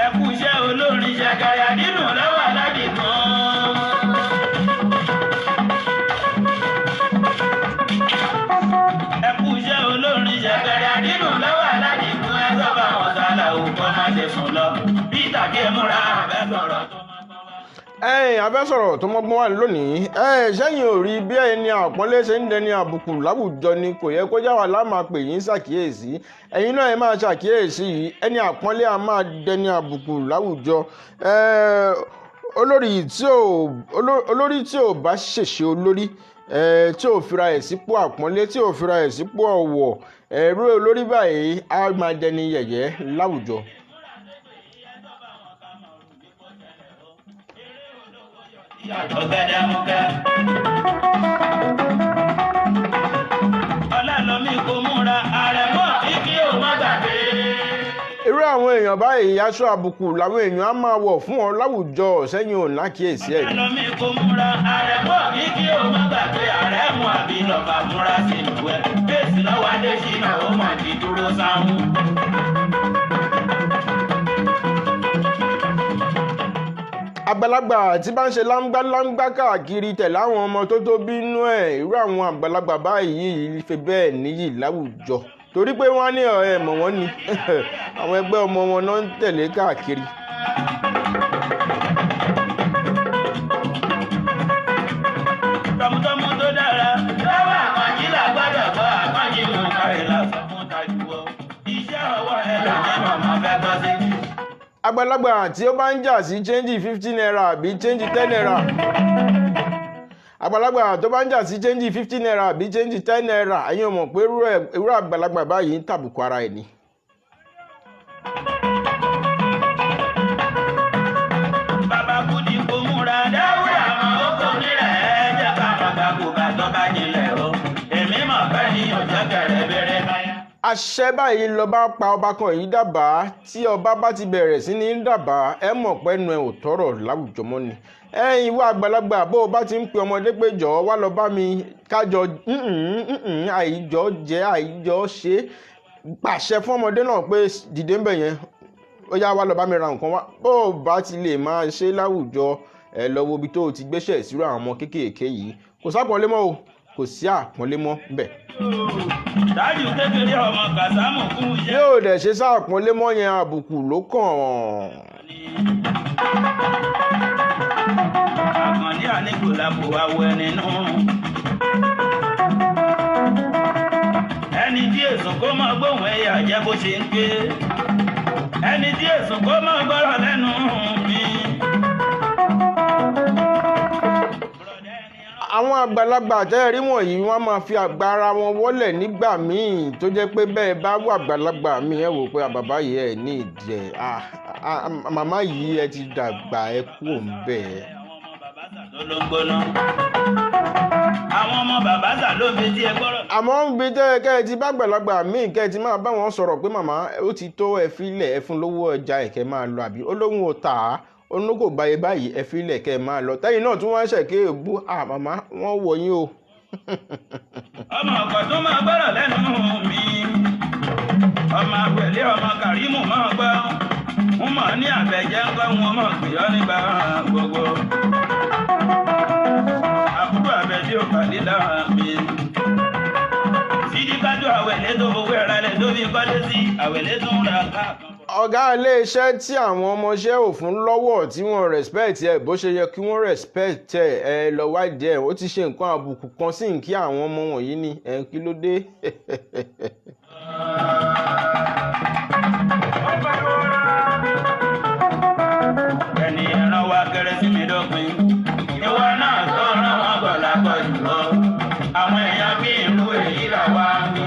Ẹ kú iṣẹ́ olórin, ṣẹ̀kẹ̀rẹ̀ dídùn lọ́wọ́ aládìgún. Ẹ kú iṣẹ́ olórin, ṣẹ̀kẹ̀rẹ̀ dídùn lọ́wọ́ aládìgún. Ẹ sọ́ba àwọn sálà òkú ọmọ ṣe sùn lọ. Bí ìtàgé múra àbẹ́ sọ̀rọ̀ tó máa gbọ́ wá. Ẹ̀yin abẹ́sọ̀rọ̀ tó mọ́gbọ́n wà lónìí. Ẹ̀yin sẹ́yìn ò rí bí ẹni àpọ́nlé ṣe ń dẹni àbùkù láwùjọ ni? Kò yẹ kó já wa láma pè yín ṣàkíyèsí. Ẹ̀yin náà ẹ máa ṣàkíyèsí yìí. Ẹni àpọ́nlé a máa dẹni àbùkù láwùjọ. Olórí tí ò bá ṣèṣe olórí, tí ò fira ẹ̀ sípò àpọ́nlé, tí ò fira ẹ̀ sípò ọ̀wọ̀, ẹ̀rú olórí báyìí á máa dẹni yẹ̀yẹ́ láwùjọ. Yàtọ̀ gbẹdẹmukẹ. Ọlálọ́mí kò múra àrẹ̀mọ́ kíkí ò má gbàgbé. Irú àwọn èèyàn báyìí, aṣọ àbùkù làwọn èèyàn á máa wọ̀ fún ọ láwùjọ. Sẹ́yìn ò lákìyèsí ẹ̀. Ọlálọ́mí kò múra àrẹ̀mọ́ kíkí ò má gbàgbé. Àrẹ̀mú àbí lọ́ba múra sí ìlú ẹ̀. Bẹ́ẹ̀sì lọ́wọ́ Adésínà ó mọ̀ ti dúró sáwọn. Àgbàlagbà tí bá ń ṣe láńgbáláńgbá káàkiri tẹ̀lé àwọn ọmọ tó tó bínú ẹ̀, irú àwọn àgbàlagbà báyìí fi bẹ́ẹ̀ níyì láwùjọ, torí pé wọ́n á ní ọ̀rẹ́ mọ̀ wọ́n ni àwọn ẹgbẹ́ ọmọ wọn náà ń tẹ̀lé káàkiri. Tọmútọmú tó dára lọ́wọ́ àkànjí là gbọ́dọ̀ gbọ́. Àkànjí mú kárí lásán fún tajúwọ́. Iṣẹ́ ọwọ́ ẹ lòdì màmá fẹ́ gbọ́ sí. Àgbàlagbà tí ó bá ń jà sí change 50 naira àbí change 10 naira, àgbàlagbà tó bá ń jà sí change 50 naira àbí change 10 naira, ẹ̀yin ò mọ̀ pé irú àgbàlagbà báyìí ń tàbùkù ara ẹ̀ ni. Bàbá Kúdí kò múra dáwúrà mọ́ ó kò nílẹ̀ ẹ jẹ́ ká má gbà kó bá tó bá jinlẹ̀ o. Èmi mọ̀ pé ní ọjọ́ kẹrẹ bẹ̀rẹ̀ báyà. Àṣẹ báyìí lọba pa ọba kan yìí dábàá. Tí ọba bá ti bẹ̀rẹ̀ sí ní dábàá, ẹ mọ̀ pé ẹnu ẹ ò tọrọ láwùjọ mọ́ ni. Ẹ̀yin ìwọ àgbàlagbà, bó o bá ti ń pe ọmọdé pé jọ̀ọ́ wá lọ bá mi kájọ àìjọ jẹ́ àìjọ ṣe, pàṣẹ fún ọmọdé náà pé dìde ń bẹ̀ yẹn. Ó yá, wá lọ bá mi ra nǹkan wá. Bó o bá ti lè máa ṣe láwùjọ, ẹ lọ wo ibi tó o ti gbéṣẹ̀ sírò àwọn ọmọ kéékèèké yìí. Kò sápọ́nlé mọ́ o, kò sí àpọ́nlé mọ́ bẹ́ẹ̀. Tájù kékeré ọmọ Kàsámù kú iṣẹ́. Yóò dẹ̀ ṣe sáàpọ́nlé mọ́ yẹn, àbùkù ló kàn. Àkànní àníkò làbò awọ ẹni nù. Ẹni tí èsùn kó máa gbóhùn ẹyà jẹ́ bó ṣe ń ké. Ẹni tí èsùn kó máa gbọ́rọ̀ lẹ́nu mi. Àwọn àgbàlagbà tẹ́ẹ̀rí wọ̀nyí, wọ́n máa fi agbára wọn wọ́lẹ̀ nígbà míì, tó jẹ́ pé bẹ́ẹ̀ bá wà àgbàlagbà míì, ẹ wò pé bàbá yìí ẹ̀ ní ìdẹ̀, màmá yìí, ẹ ti dàgbà, ẹ kú òun bẹ́ẹ̀. Àwọn ọmọ bàbá sà ló ń gbóná. Àwọn ọmọ bàbá sà ló fi tí ẹ gbọ́rọ̀. Àmọ́ ń bi tẹ́ kẹ́ ẹ ti bá àgbàlagbà míì, kẹ́ ẹ ti máa bá wọn sọ̀rọ̀ pé màmá, ó ti tó, ẹ filẹ̀, ẹ fún lówó ọjà ẹ̀kẹ́ máa lọ, àbí ó lóhùn ò tà á, ó ní kò báyé báyìí, ẹ filẹ̀ kẹ́ ẹ máa lọ. Tẹ́yìn náà tún wá ń ṣẹ̀kẹ́ èébú, à màmá, wọ́n wọ̀ yín o. Ọmọ ọkọ̀ tó máa gbọ́rọ̀ lẹ́nu mi. Ọmọ àwẹ̀lé ọmọ Kàrímù máa gbọ́. Wọ́n mọ̀ ní àbẹ̀jẹ́ ńkọ́, wọn mọ̀ pè ọ́ nígbà gbogbo. Àbúrò àbẹ̀jẹ́ ò pàdé lára mi. Sídíkájú àwẹ̀lé tó fowó ẹ̀rọ ilẹ̀ tó fi kọ́lé sí àwẹ̀lé tó ń ra káàkan. Ọ̀gá iléeṣẹ́ tí àwọn ọmọọṣẹ́ ò fún lọ́wọ́, tí wọ́n respect ẹ̀ bó ṣe yẹ kí wọ́n respect ẹ̀, ẹ lọ wádìí ẹ̀, ó ti ṣe nǹkan àbùkù kan sí nkí àwọn ọmọ wọ̀nyí ni. Ẹ̀ kí ló dé? Ẹni ẹran wa kéré sí mi dópin. Ìwọ náà tó rán wọn bọ̀ lápọ̀ jù lọ. Àwọn èèyàn bí ìlú èyí là wá ń bí.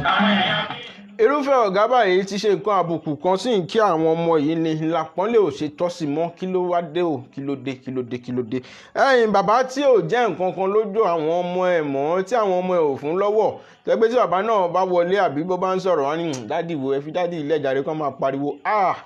Àwọn èèyàn bí. Irúfẹ́ ọ̀gá báyìí ti ṣe nǹkan àbùkù kan sí nkí àwọn ọmọ yìí ni làpọ́nlé ò ṣe tọ́ sí mọ́. Kí ló wá dé o? Kí ló dé? Kí ló dé? Kí ló dé? Ẹ̀yin bàbá tí ò jẹ́ nǹkan kan lójú àwọn ọmọ ẹ̀ mọ́, tí àwọn ọmọ ẹ̀ ò fún lọ́wọ́, tẹ́gbẹ́ tí bàbá náà bá wọlé àbí bó bá ń sọ̀rọ̀, wọn ní, "Daddy wo, ẹ fi daddy ilé ìjàre," kan máa pariwo. Ah,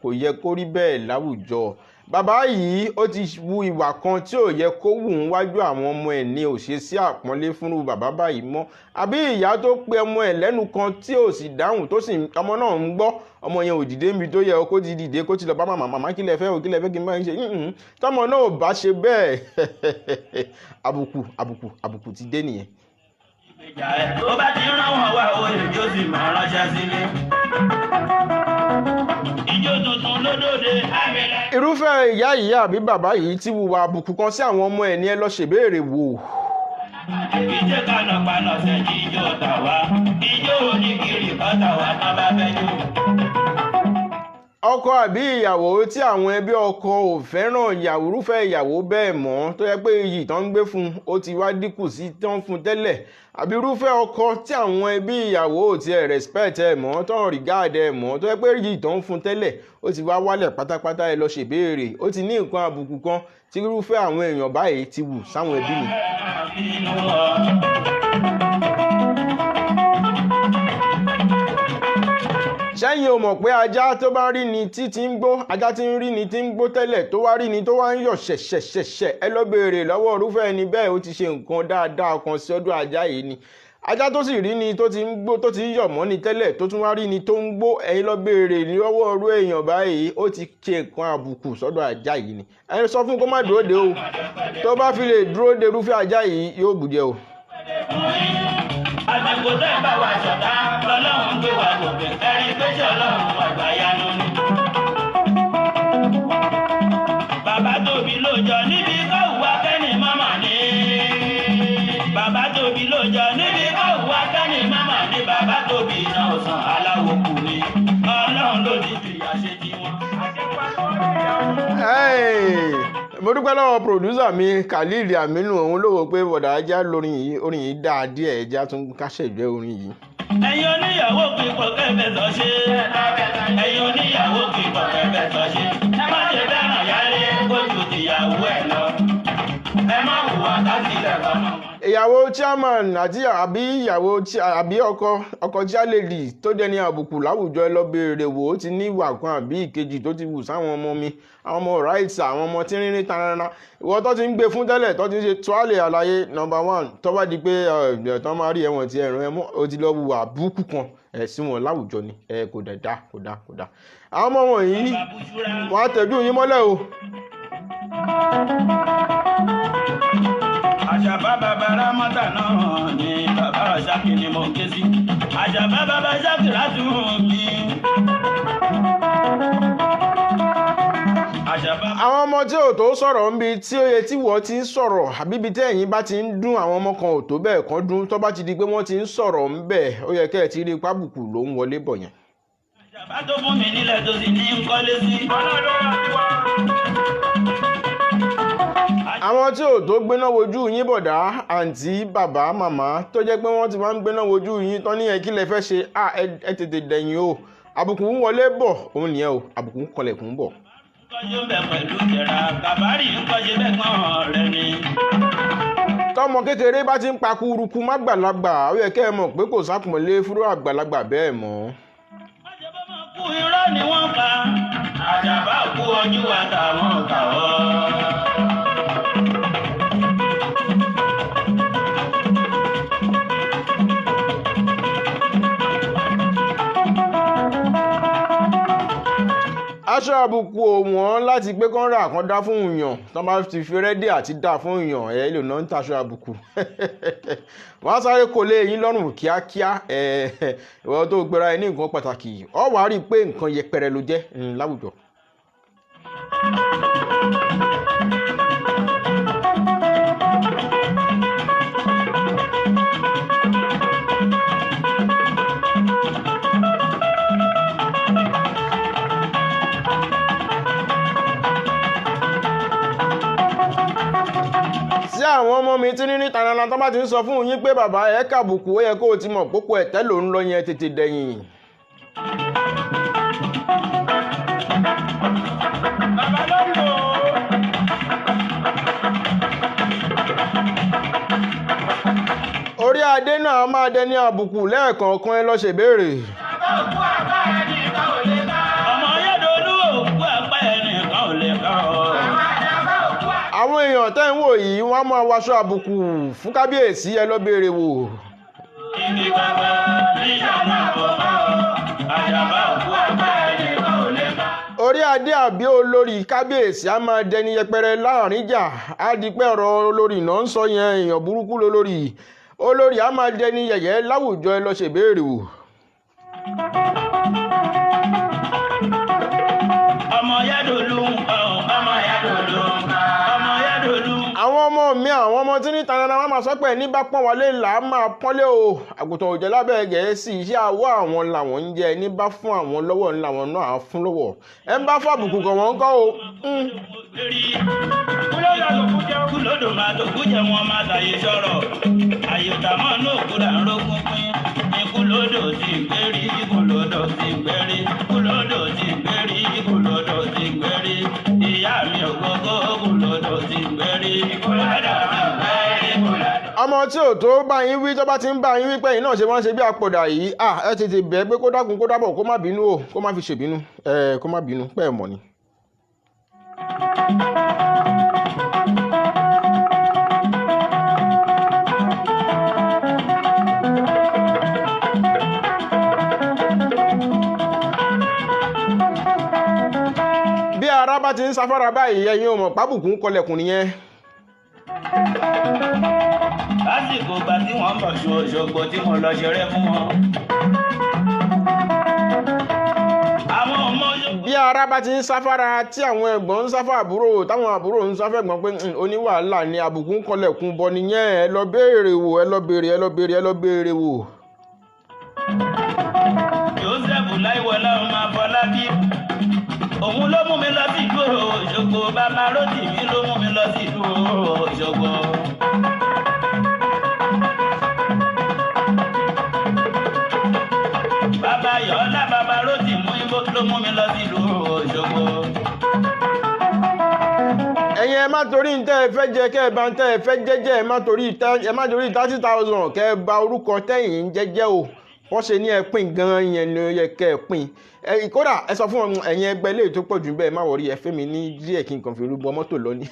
kò yẹ kó rí bẹ́ẹ̀ láwùjọ. Bàbá yìí, ó ti wu ìwà kan tí ò yẹ kó wù ń wájú àwọn ọmọ ẹ̀ ní, ò ṣe sí àpọ́nlé fúnrú bàbá báyìí mọ́. Àbí ìyá tó pe ọmọ ẹ̀ lẹ́nu kan tí ò sì dáhùn, tó sì ọmọ náà ń gbọ́, ọmọ yẹn ò dìde níbi tó yẹ kó ti dìde, kó ti lọ bá màmá: "Màmá, kí lẹ fẹ́ o? Kí lẹ fẹ́ kí n bá yín ṣe?" Tọmọ náà ò bá ṣe bẹ́ẹ̀, àbùkù, àbùkù, àbùkù ti dé nìyẹn. Ìgbèjà ẹ̀ tó bá ti rán wọn wá o, èjó sì máa ránṣẹ́ sílé. Ijó tuntun lódòde àmìlẹ̀. Irúfẹ́ ìyá yìí àbí bàbá yìí ti hùwà àbùkù kan sí àwọn ọmọ ẹ̀ ní, ẹ lọ ṣèbéèrè wò. Ìjẹ́ kànàpànà ṣẹ̀jì ijó tàwa. Ijó oníkiri kan tàwa tán bá fẹ́ jó. Ọkọ àbí ìyàwó tí àwọn ẹbí ọkọ ò fẹ́ràn ìyàwó, irúfẹ́ ìyàwó bẹ́ẹ̀ mọ́, tó yẹ pé iyì tó ń gbé fún un ó ti wá dínkù sí tó ń fún un tẹ́lẹ̀, àbí irúfẹ́ ọkọ tí àwọn ẹbí ìyàwó ò tiẹ̀ respect ẹ̀ mọ́, tó ń regard ẹ̀ mọ́, tó yẹ pé iyì tó ń fún un tẹ́lẹ̀ ó ti wá wálẹ̀ pátápátá, ẹ lọ ṣèbéèrè, ó ti ní nǹkan àbùkù kan tí irúfẹ́ àwọn èèyàn báyìí ti wù sáwọn ẹbí mi. Inú ọ. Sẹ́yìn ò mọ̀ pé ajá tó bá rí ni tí ti ń gbó, ajá tí ń rí ni tí ń gbó tẹ́lẹ̀, tó wá rí ni tó wá ń yọ̀ ṣẹ̀ṣẹ̀ṣẹ̀ṣẹ̀, ẹ lọ béèrè lọ́wọ́ irúfẹ́ ẹni bẹ́ẹ̀, ó ti ṣe nǹkan dáadáa kan sí ọdún ajá yìí ni. Ajá tó sì rí ni tó ti ń gbó, tó ti ń yọ̀ mọ́ ni tẹ́lẹ̀, tó tún wá rí ni tó ń gbó, ẹ̀yin lọ béèrè lọ́wọ́ irú èèyàn báyìí, ó ti ṣe nǹkan àbùkù sọ́dọ̀ ajá yìí ni. Ẹ sọ fún kó má dúró de o. Tó bá fi lè dúró de irúfẹ́ ajá yìí, yóò bùjẹ o. Àsìkò tẹ́ ẹ bá wa ṣọ̀tá lọ́lọ́run gbé wa gòkè, ẹ̀rí pé ṣe ọlọ́run àgbáyanu ni. Bàbá tóbi lójọ níbi káwùwá kẹ́ni mọ́mọ́ ní. Bàbá tóbi lójọ níbi káwùwá kẹ́ni mọ́mọ́ ní. Bàbá tóbi iná ọ̀sán aláwo kù ni. Ọlọ́run ló ní fìyà ṣe tiwọn. Hey, mo dúpẹ́ lọ́wọ́ producer mi Khalil Aminu. Òun ló wò pé bọ̀dà ajá lórin yìí, orin yìí dáa díẹ̀, ẹja tún kásẹ̀ ìjẹ́ orin yìí. Ẹ̀yin oníyàwó kì í pọ̀ kẹ́fẹ́ sọ ṣe. Ẹ̀yin oníyàwó kì í pọ̀ kẹ́fẹ́ sọ ṣe. Ẹ má ṣe fẹ́ràn yálé kó ju tìyàwó ẹ̀ lọ. Ẹ má hùwà kásìlẹ̀ fọmọ. Ìyàwó chairman àti àbí ìyàwó àbí ọkọ chairlady tó dẹni àbùkù láwùjọ, ẹ lọ béèrè wò ó, ti ní ìwà kan àbí ìkejì tó ti wù sáwọn ọmọ mi, àwọn ọmọ ráìtì, àwọn ọmọ tí rínrín tanana. Ìwọ tó ti ń gbé fún tẹ́lẹ̀, tó ti ń ṣe tuale àlàyé number one, tó bá di pé ẹ̀ tó máa rí ẹ̀wọ̀n tí ẹ̀rùn ẹ̀ mọ́, ó ti lọ wùwà búkú kan ẹ̀ sí wọn láwùjọ ni. Ẹ kò dẹ̀ dá, kò dá, kò dá. Àwọn ọmọ wọ̀nyí Bàbá Búṣúrà. wọ́n á tẹ̀jú yín mọ́lẹ̀ o. Àṣàbá bàbá Rámọ́tà náà ni bàbá Ṣákì ni mo ké sí. Àṣàbá bàbá Ṣákì látún mi. Àṣàbá. Àwọn ọmọ tí ò tó sọ̀rọ̀ ń bi tí ó yẹ tí wọ́n ti ń sọ̀rọ̀, àbí ibi tí ẹ̀yin bá ti ń dún, àwọn ọmọ kan ò tó bẹ́ẹ̀ kan dún. Tó bá ti di pé wọ́n ti ń sọ̀rọ̀ ń bẹ̀, ó yẹ kẹ́ ẹ̀ ti rí pábùkù ló ń wọlé bọ̀ yẹn. Àṣàbá tó fún mi nílẹ̀ tó sì ní ń kọ́lé sí. Àwọn tí ò tó gbéná wojú yín, bọ̀dá, àǹtí, bàbá, màmá, tó jẹ́ pé wọ́n ti máa ń gbéná wojú yín tán ní ẹ kí lẹ fẹ́ ṣe à, ẹ tètè dẹ̀yìn o, àbùkù ń wọlé bọ̀ òun nìyẹn o, àbùkù ń kọlẹ̀kùn bọ̀. Kọ́jú ń bẹ̀ pẹ̀lú jẹ̀rà kàbárì ń kọ́jú bẹ́ẹ̀ gbọ́n rẹ̀ ni. Tọmọ kékeré bá ti ń pa kúrukú má gbàlagbà, ó yẹ kẹ́ ẹ mọ̀ pé kò sápọ̀nlé fúrú àgbàlagbà bẹ́ẹ̀ mọ́. Májèbọ́ máa kú, irọ́ ni wọ́n pa. Àṣàbá kú ojú àtàwọn kàwọ́. Aṣọ àbùkù ò wọ́n láti pé kán rà kán dá fún èèyàn. Tán bá ti fi rẹ́dí àti dá fún èèyàn, ẹ̀ lò náà ń taṣọ àbùkù, wọ́n á sáré kó lé yín lọ́rùn kíákíá. Ẹ̀ ìwọ tó gbéra ẹ ní nǹkan pàtàkì, ọ wàá rí i pé nǹkan yẹpẹrẹ ló jẹ́ láwùjọ. Tí àwọn ọmọ mi tí níní tanana tó bá ti ń sọ fún yín pé bàbá ẹ kàbùkù, ó yẹ kó o ti mọ̀ pópó ẹ̀tẹ́ ló ń lọ yẹn, tètè dẹ̀yìn. Bàbá ló ń lò ó. Orí adé náà máa dẹni àbùkù lẹ́ẹ̀kọ̀ọ̀kan, ẹ lọ ṣèbéèrè. Ọmọ Yẹ́dọ̀ọ́lú, òkú apá ẹnìkan ò lè ká ọ. Àwọn èèyàn tẹ́ ń wò yìí, wọ́n á máa waṣọ àbùkù fún kábíyèsí, ẹ lọ béèrè wò. Igi gbàgbọ́ níṣàlá àbọ̀bá o. Àṣàbá òkú apá ẹnìkan ò lè ká. Orí adé àbí olórí kábíyèsí á máa dẹni yẹpẹrẹ láàrin jà, á di pé ọ̀rọ̀ olórí náà ń sọ yẹn, èèyàn burúkú lolórí. Olórí á máa dẹni yẹ̀yẹ́ láwùjọ, ẹ lọ ṣèbéèrè wò. Ọmọ Yẹ́dọ̀ọ́lú ń pa ọ́. Ọmọ Yẹ́dọ̀ọ́lú ń pa. Ọmọ Yẹ́dọ̀ọ́lú. Àwọn ọmọ mi, àwọn ọmọ tí ní tanana, wọn máa sọ pé ní bá pọ́n wálé là á máa pọ́nlé o, àgùntàn òjẹ́ lábẹ́ gẹ̀ẹ́sì, iṣẹ́ àwọ̀ àwọn làwọn ń jẹ, ní bá fún àwọn lọ́wọ́ ń làwọn náà á fún lọ́wọ́, ẹ ń bá fún àbùkù kàn wọ́n ń kọ́ o. Kúlódò máa tó kújẹ wọn máa tàyè sọ̀rọ̀. Àyòtàmọ́ náà kúrà ń rógún pín. Ikú lódò ti gbérí, ikú lódò ti gbérí, ikú lódò ti gbérí, ikú lódò ti gbérí. Ìyá mi ògógó, ikú lódò ti gbérí. Ikú lódò ti gbérí, ikú lódò. Ọmọ tí ò tó bá yín wí, tó bá ti ń bá yín wí pé yín náà ṣe wọ́n ṣe bí àpọ̀dà yìí, à ẹ tètè bẹ́ẹ̀ pé kó dákun, kó dábọ̀, kó má bínú o, kó má fi ṣèbínú, ẹ kó má bínú pẹ́ ẹ̀ mọ̀ ni. Bí ara bá ti ń sáfárà báyìí, ẹ̀yin ò mọ̀ pábùkù ń kọlẹ̀kùn nìyẹn. Lásìkò ìgbà tí wọ́n ń bọ̀ ṣu Òṣogbo tí mo lọ ṣeré fún wọn. Àwọn ọmọ Òṣogbo. Bí ara bá ti ń sáfára, tí àwọn ẹ̀gbọ́n ń sáfà àbúrò, táwọn àbúrò ń sáfẹ́ ẹ̀gbọ́n pé oníwàhálà ni, àbùkù ń kọlẹ̀kùn bọ̀ nìyẹn. Ẹ lọ béèrè wò, ẹ lọ béèrè, ẹ lọ béèrè, ẹ lọ béèrè wò. Joseph Láìwọlá ọmọ Afọlábí. Òun ló mú mi lọ sí ìlú Òṣogbo. Bàbá Rótìmí ló mú mi lọ sí ìlú Òṣogbo. Bàbá Yọ̀ọ́lá, bàbá Rótìmí ló mú mi lọ sí ìlú Òṣogbo. Ẹ̀yin ẹ má Má torí ń tẹ́ ẹ fẹ́ jẹ kẹ́ ẹ bá ń tẹ́ ẹ fẹ́ jẹ́jẹ́. Ẹ má torí 30,000 kẹ́ ẹ bà orúkọ tẹ́yìn ń jẹ́jẹ́ o. Wọ́n ṣe ní ẹ pín gan-an yẹn ni ó yẹ kẹ́ ẹ pín ẹ. Kódà ẹ sọ fún ẹ̀yin ẹgbẹ́ ilé tó pọ̀ jù bẹ́ẹ̀, má worry, ẹ fẹ́ mi ní díẹ̀ kí n kàn fi rúbọ mọ́tò lọ ní.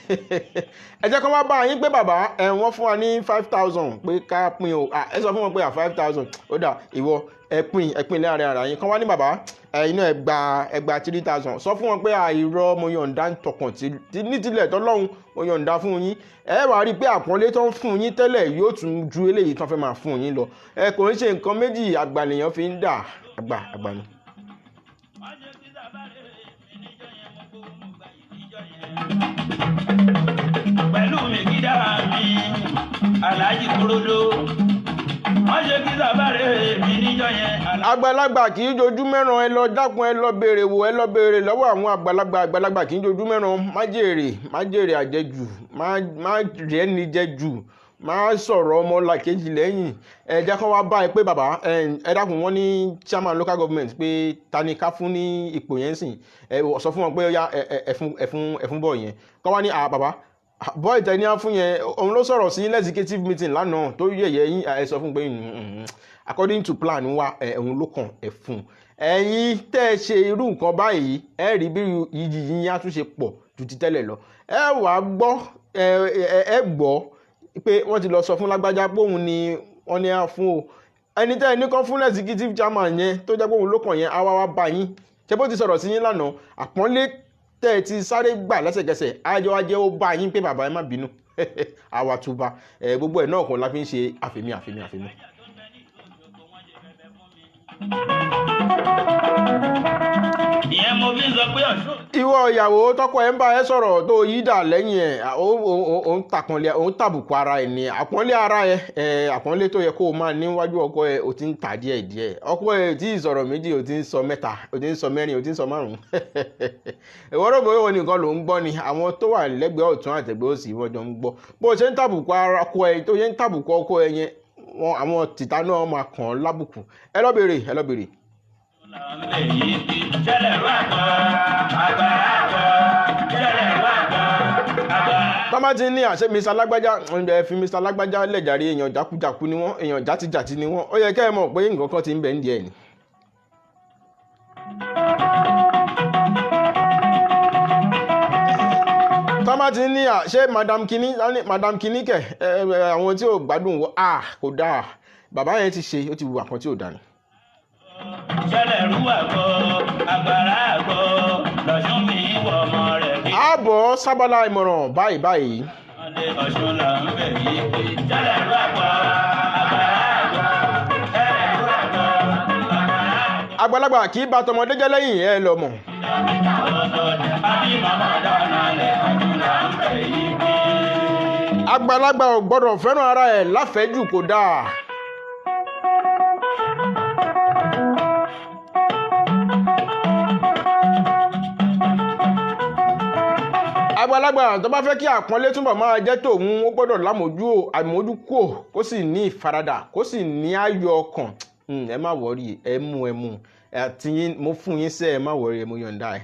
Ẹ jẹ́ kó wá bá yín pé bàbá ẹ, wọ́n fún wa ní 5,000 pé ká pín o. Ẹ sọ fún wọn pé à 5,000, ó dà, ìwọ ẹ pín, ẹ pín láàrin ara yín. Kán wá ní bàbá ẹ inú ẹ gba, ẹ gba 3,000. Sọ fún wọn pé àìrọ, mo yọ̀ǹda ń tọkàn tí ní tilẹ̀ tọ́lọ́hún, mo yọ̀ǹda fún yín. Ẹ wàá rí i pé àpọ́nlé tó ń fún yín tẹ́lẹ̀ yóò tún ju eléyìí tó fẹ́ máa fún yín lọ. Ẹ kò ń ṣe nǹkan méjì, àgbà lèèyàn fi ń dà àgbà, àgbà ni. Wọ́n ṣe kí sábàrẹ̀ mi níjọ́ yẹn, mo gbowó, mo gbà yìí níjọ́ yẹn. Pẹ̀lú mi kídà mi, Aláàjì Kúròdó. Wọ́n ṣe kí sábàrẹ̀ mi níjọ́ yẹn. Àgbàlagbà kì í jojú mẹ́ràn. Ẹ lọ dákun, ẹ lọ béèrè wò, ẹ lọ béèrè lọ́wọ́ àwọn àgbàlagbà. Àgbàlagbà kì í jojú mẹ́ràn. Má jèrè, má jèrè àjẹjù, má rẹ́ni jẹ jù, má sọ̀rọ̀ ọmọ làkejì lẹ́yìn. Ẹ jẹ́ kó wá bá ẹ pé bàbá ẹ dákun, wọ́n ní chairman local government pé ta ni ká fún ní ipò yẹn sìn? Ẹ sọ fún wọn pé ó yá, ẹ fún boy yẹn. Kọ́ wá ní à bàbá, boy tẹ ní á fún yẹn, òun ló sọ̀rọ̀ sí executive meeting lánàá tó yẹ̀yẹ́ yín. Ẹ sọ fún pé according to plan wa, ẹ òun ló kàn, ẹ fún. Ẹ̀yin tẹ́ ẹ ṣe irú nǹkan báyìí, ẹ rí bí iyì yín á tún ṣe pọ̀ ju ti tẹ́lẹ̀ lọ. Ẹ wàá gbọ́, ẹ gbọ́ pé wọ́n ti lọ sọ fún lágbájá pé òun ni wọ́n ní á fún o. Ẹni tẹ́ ẹ ní kán fún executive chairman yẹn, tó jẹ́ pé òun ló kàn yẹn, á wá wá bá yín ṣé bó ti sọ̀rọ̀ sí yín lánàá. Àpọ́nlé tẹ́ ẹ ti sáré gbà lẹ́sẹ̀kẹsẹ̀, ájọ́ ajẹ́ ó bá yín pé bàbá, ẹ má bínú, àwa túba ẹ. Gbogbo ẹ̀ náà kan la fi ń ṣe àfẹ̀mí, àfẹ̀mí, àfẹ̀mí. Ìyẹn mo fi ń sọ pé Ọ̀ṣun. Ìwọ ìyàwó tọkọ ẹ ń bá ẹ sọ̀rọ̀ tó yí dà lẹ́yìn ẹ̀, ó ń tàpọ̀nlé, ó ń tàbùkù ara ẹ̀ ní àpọ́nlé ara ẹ̀. Ẹ̀ àpọ́nlé tó yẹ kó o máa níwájú ọkọ ẹ̀, o ti ń tà díẹ̀ díẹ̀. Ọkọ ẹ̀ tí ì sọ̀rọ̀ méjì, o ti ń sọ mẹ́ta, o ti ń sọ mẹ́rin, o ti ń sọ márùn-ún. Ìwọ rò bóyá ìwọ nìkan ló ń gbọ́ ni, àwọn tó wà lẹ́gbẹ̀ẹ́ ọ̀tún àtẹ̀gbẹ́ òsì, wọ́n jọ ń gbọ́. Bó o ṣe ń tàbùkù ara ọkọ ẹ̀, tó ṣe ń tàbùkù ọkọ ẹ̀ yẹn, wọn àwọn tìta náà máa kàn án lábùkù. Ẹ lọ bèrè, ẹ lọ bèrè. Jẹ́lẹ̀ rú àgbọ̀, àgbàrá àgbọ̀, jẹ́lẹ̀ rú àgbọ̀, àgbàrá. Tọ́mọ́ ti ní àṣẹ Mr Lágbájá ẹ fi Mr Lágbájá lẹ̀jàre, èèyàn jákujàku ni wọ́n, èèyàn játijàti ni wọ́n. Ó yẹ kẹ́ ẹ mọ̀ pé nǹkan kan ti ń bẹ ń díẹ̀ ni. Tọ́mọ́ ti ní àṣẹ madam kini, madam kini kẹ̀ ẹ ẹ, àwọn tí ò gbádùn wọ́n à kò dáa. Bàbá yẹn ti ṣe, ó ti wù àkàn tí ò dáa ni. Jẹ́lẹ̀ rú àgbọ̀, àgbàrá àgbọ̀, lọ́sùn mi wọ ọmọ rẹ̀ kí. Ààbọ̀ sábàlá ìmọ̀ràn báyìí báyìí. Ọdẹ Ọ̀ṣun là ń bẹ̀ yí pé. Jẹ́lẹ̀ rú àgbọ̀, àgbàrá àgbọ̀, jẹ́lẹ̀ rú àgbọ̀, àgbàrá àgbọ̀. Àgbàlagbà kì í bá tọmọdé jẹ́ lẹ́yìn, ẹ lọ mọ̀. Àbí màmá dáná lẹ̀, Ọ̀ṣun là ń bẹ̀ yí pé. Àgbàlagbà ò gbọ́dọ̀ fẹ́ràn ara ẹ̀ láfẹ̀ẹ́jù, kò dáa. Àgbàlagbà tó bá fẹ́ kí àpọ́nlé túnbọ̀ máa jẹ́ tòun, ó gbọ́dọ̀ lámójú àmójúkò, kó sì ní ìfaradà, kó sì ní ayọ̀ ọkàn. Ẹ má worry, ẹ mú, ẹ mú àti yín, mo fún yín sẹ́, ẹ má worry, mo yọ̀ǹda ẹ.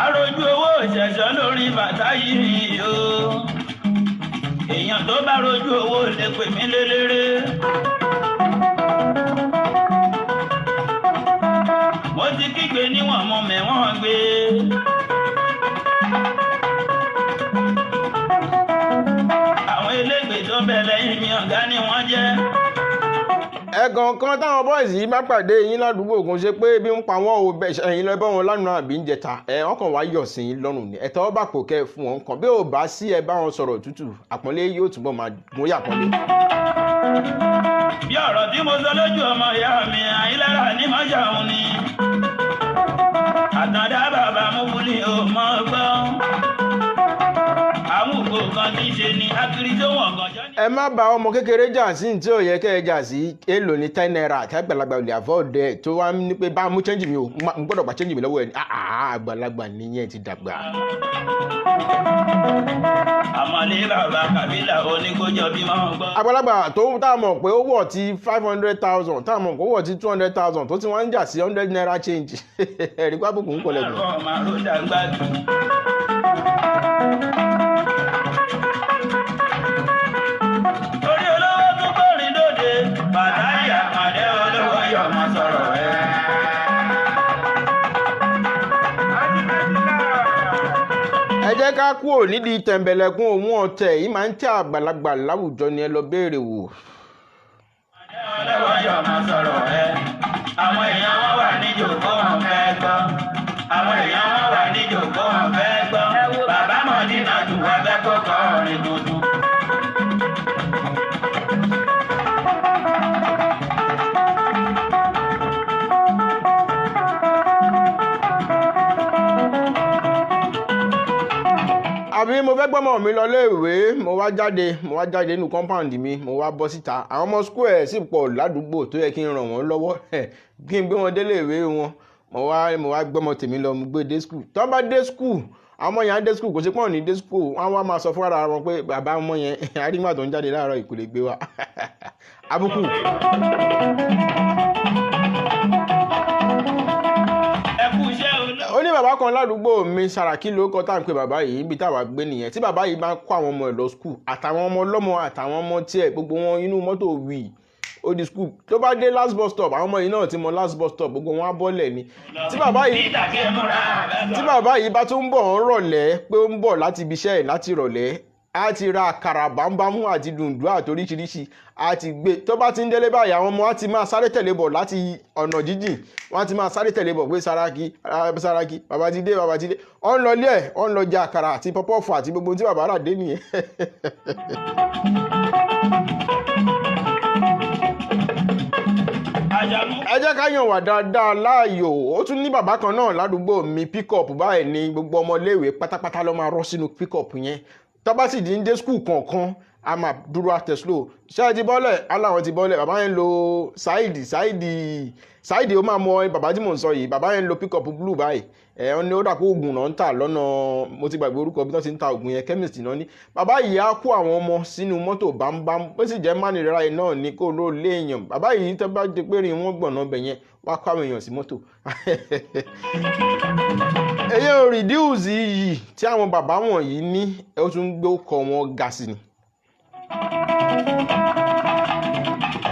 Àròjù owó ìṣẹ̀ṣọ́ lórí bàtà yìí o. Èèyàn tó bá rojú owó lè pè mí lélẹ́rẹ́. Mo ti kígbe níwọ̀n mo mẹ̀wọ̀n gbé. Àwọn elégbè tó ń bẹ lẹ́yìn mi, ọ̀gá ni wọ́n jẹ́. Ẹ̀gàn kan táwọn boys yìí bá pàdé yín ládùúgbò, kò ṣe pé bí ń pa wọ́n o. Bẹ́ẹ̀ ẹ̀yin lọ bá wọn lánàá àbí ń jẹta ẹ̀, wọ́n kàn wá yọ̀ sí yín lọ́rùn ni. Ẹ̀tọ́ bá pò kẹ́ fún wọn kan, bí ò bá sí, ẹ bá wọn sọ̀rọ̀ tútù, àpọ́nlé yóò túbọ̀ máa gún yà pọ́nlé. Bí ọ̀rọ̀ tí mo sọ lójú ọmọ ìyá mi Àyílára ní mọ́jà òun ni. Àtàndá bàbá Múfúlì ò mọ́ gbọ́. Àwọn ògbó kan tí ń ṣe ni akiri tó wọ̀n gànjọ́ ní. Ẹ má bá ọmọ kékeré jà sí ní tí ò yẹ kẹ́ ẹ jà sí. Èèlò ní 10 naira tẹ́gbàlagbà olè àfọ́ọ̀dẹ tó wá ní pé bá mú change mi o, n gbọ́dọ̀ gba change mi lọ́wọ́ ẹ̀ ní. Àgbàlagbà nìyẹn, ti dàgbà. Àmọ́lé bàbá kàbílà oníkójọ bí máa ń gbọ́. Àgbàlagbà tó tá a mọ̀ pé ó wọ̀ ti 500,000, tá a mọ̀ pé ó wọ̀ ti 200,000, tó ti wọ́n ń jà sí ₦100 change, ẹ̀rí pábùkù ń kọlẹ̀ gùn. Àrùn ọmọ àròdà gbádùn. Orí olówó tún gbórin lóde, bàtà ìyàkàndé olówó yọmọ sọ̀rọ̀ ẹ̀. Ẹ jẹ́ ká kúrò nídìí tẹ̀m̀bẹ̀lẹ̀kun òun ọ̀tẹ̀ yìí máa ń tẹ́ àgbàlagbà láwùjọ ni, ẹ lọ béèrè wò. Olówó yọmọ sọ̀rọ̀ ẹ̀. Àwọn èèyàn wọn wà níjòkó, wọn fẹ́ gbọ́. Àwọn èèyàn wọn wà níjòkó, wọn fẹ́ gbọ́. Bàbá Mọ̀dínà tù wá fẹ́ kó kọrin tuntun. Àbí mo fẹ́ gbọ́mọ mi lọ léèwé, mo wá jáde nínú compound mi, mo wá bọ́ síta, àwọn ọmọ school ẹ̀ sì pọ̀ ládùúgbò tó yẹ kí n ràn wọ́n lọ́wọ́, kí n gbé wọn délé ìwé wọn. Mo wá gbọ́mọ tèmi lọ, mo gbé dé school. Tó bá dé school, àwọn ọmọ yẹn á dé school, kò sí pọ́n ní dé school, wọ́n á wá máa sọ fún ara wọn pé bàbá ọmọ yẹn arígbà tó ń jáde láàárọ̀ yìí kò lè gbé wa. Àbùkù. Ẹ kú iṣẹ́ olówó. Ó ní bàbá kan ládùúgbò mi, Sàràkí ló kọ tá à ń pe bàbá yìí. Níbi táwa gbé nìyẹn. Tí bàbá yìí bá ń kó àwọn ọmọ ẹ̀ lọ school, àtàwọn ọmọ ọlọ́mọ àtàwọn ọmọ tiẹ̀, gbogbo wọn inú mọ́tò wì ó di school. Tó bá dé last bus stop, àwọn ọmọ yìí náà ti mọ last bus stop, gbogbo wọn á bọ́lẹ̀ ni. Tí bàbá yìí bá tún ń bọ̀ ń rọ̀lẹ́, pé ó ń bọ̀ láti ibi iṣẹ́ ẹ̀ láti rọ̀lẹ́, á ti ra àkàrà bámúbámú àti dùndú àti oríṣiríṣi, á ti gbé. Tó bá ti ń délé báyìí, àwọn ọmọ á ti máa sáré tẹ̀lé bọ̀ láti ọ̀nà jíjìn. Wọ́n á ti máa sáré tẹ̀lé bọ̀ pé, "Sàràkí, ah, Sàràkí, bàbá ti dé, bàbá ti dé." Ó ń lọ ilé ẹ̀, ó ń lọ jẹ àkàrà àti puff-puff àti gbogbo ohun tí bàbá rà dé nìyẹn. Àjàmú. Ẹ jẹ́ ká yàn wá dáadáa láàyò. Ó tún ní bàbá kan náà ládùúgbò mi, pickup báyìí ni gbogbo ọmọléèwé pátápátá ló máa rọ́ sínú pickup yẹn. Tó bá sì di ń dé school kọ̀ọ̀kan, a máa dúró àtẹ̀sílò. Ṣé ẹ ti bọ́lẹ̀? Aláwọn ti bọ́lẹ̀. Bàbá yẹn ń lo Saidi, Saidi, Saidi. Ó máa mọ bàbá tí mò ń sọ yìí. Bàbá yẹn ń lo pickup blue báyìí. Ẹ̀ ọ́n ní ó dà pé oògùn náà ń tà lọ́nà, mo ti gbàgbé orúkọ bí wọ́n ti ń ta oògùn yẹn, chemist náà ní. Bàbá yìí á kó àwọn ọmọ sínú mọ́tò bámbám, bó sì jẹ́ mánìrẹ́ra yìí náà ní kó ló léèyàn. Bàbá yìí, tó bá di pé rìn wọ́n gbọ̀nà bẹ̀ yẹn, wá kó àwọn èèyàn sí mọ́tò. Èyí ò reduce iyì tí àwọn bàbá wọ̀nyí ní, ó tún gbé ọkọ̀ wọn ga sí ni.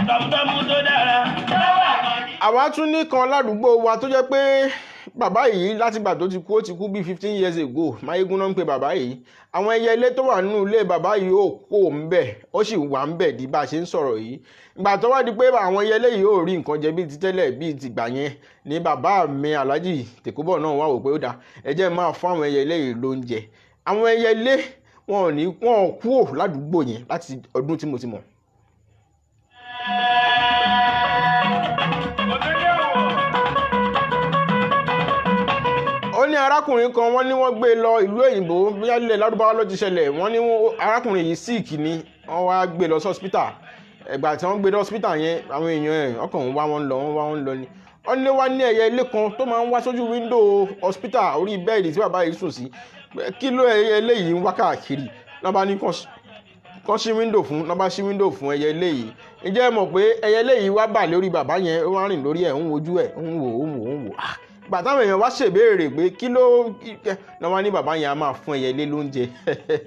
Tọmutọmu tó dára. Lọ́wọ́ àkànjí. Àwa tún ní kan ládùúgbò wa tó jẹ́ pé bàbá yìí, látìgbà tó ti kú, ó ti kú bíi 15 years ago, Máyégún náà ń pe bàbá yìí. Àwọn ẹyẹ ilé tó wà nínú ilé bàbá yìí ò kó ń bẹ̀, ó sì wà ń bẹ̀ di bá a ṣe ń sọ̀rọ̀ yìí. Ìgbà tó wá di pé àwọn ẹyẹ ilé yìí ò rí nǹkan jẹ bíi ti tẹ́lẹ̀, bíi tìgbà yẹn, ní bàbá mi Alhaji Tèkóbọ̀ náà wá wò pé ó dáa, ẹ jẹ́ máa fún àwọn ẹyẹ ilé yìí lóúnjẹ. Àwọn ẹyẹ ilé wọn ò ní wọn ò kúrò ládùúgbò yẹn láti ọdún tí mo ti mọ̀. Òdòdó wọ̀. Ó ní arákùnrin kan, wọ́n ní wọ́n gbé e lọ ìlú òyìnbó, bóyá ilẹ̀ Lárúbáwá ló ti ṣẹlẹ̀. Wọ́n ní arákùnrin yìí sick ni, wọ́n wá gbé e lọ sí hospital. Ẹ̀gbà tí wọ́n gbé lọ hospital yẹn, àwọn èèyàn ẹ̀ ọkàn ń wá wọn lọ, wọ́n wá wọn lọ ni. Wọ́n ní wá ní ẹyẹ ilé kan tó máa ń wá sójú window hospital, orí bed tí bàbá yìí sùn sí. Kí ló ẹyẹ ilé yìí ń wá káàkiri? Lọ́ba ní kán ṣí window fún, lọ́ba ṣí window fún ẹyẹ ilé yìí. Ǹjẹ́ ẹ mọ̀ pé ẹyẹ ilé yìí wá bà lórí bàbá yẹn, ó wá rìn lórí ẹ̀, ń wojú ẹ̀, ń wò ó, ń wò ó, ń wò ó. Gbà táwọn èèyàn wá ṣèbéèrè pé kí ló lọ́wọ́ ní bàbá yẹn á máa fún ẹyẹ ilé lóúnjẹ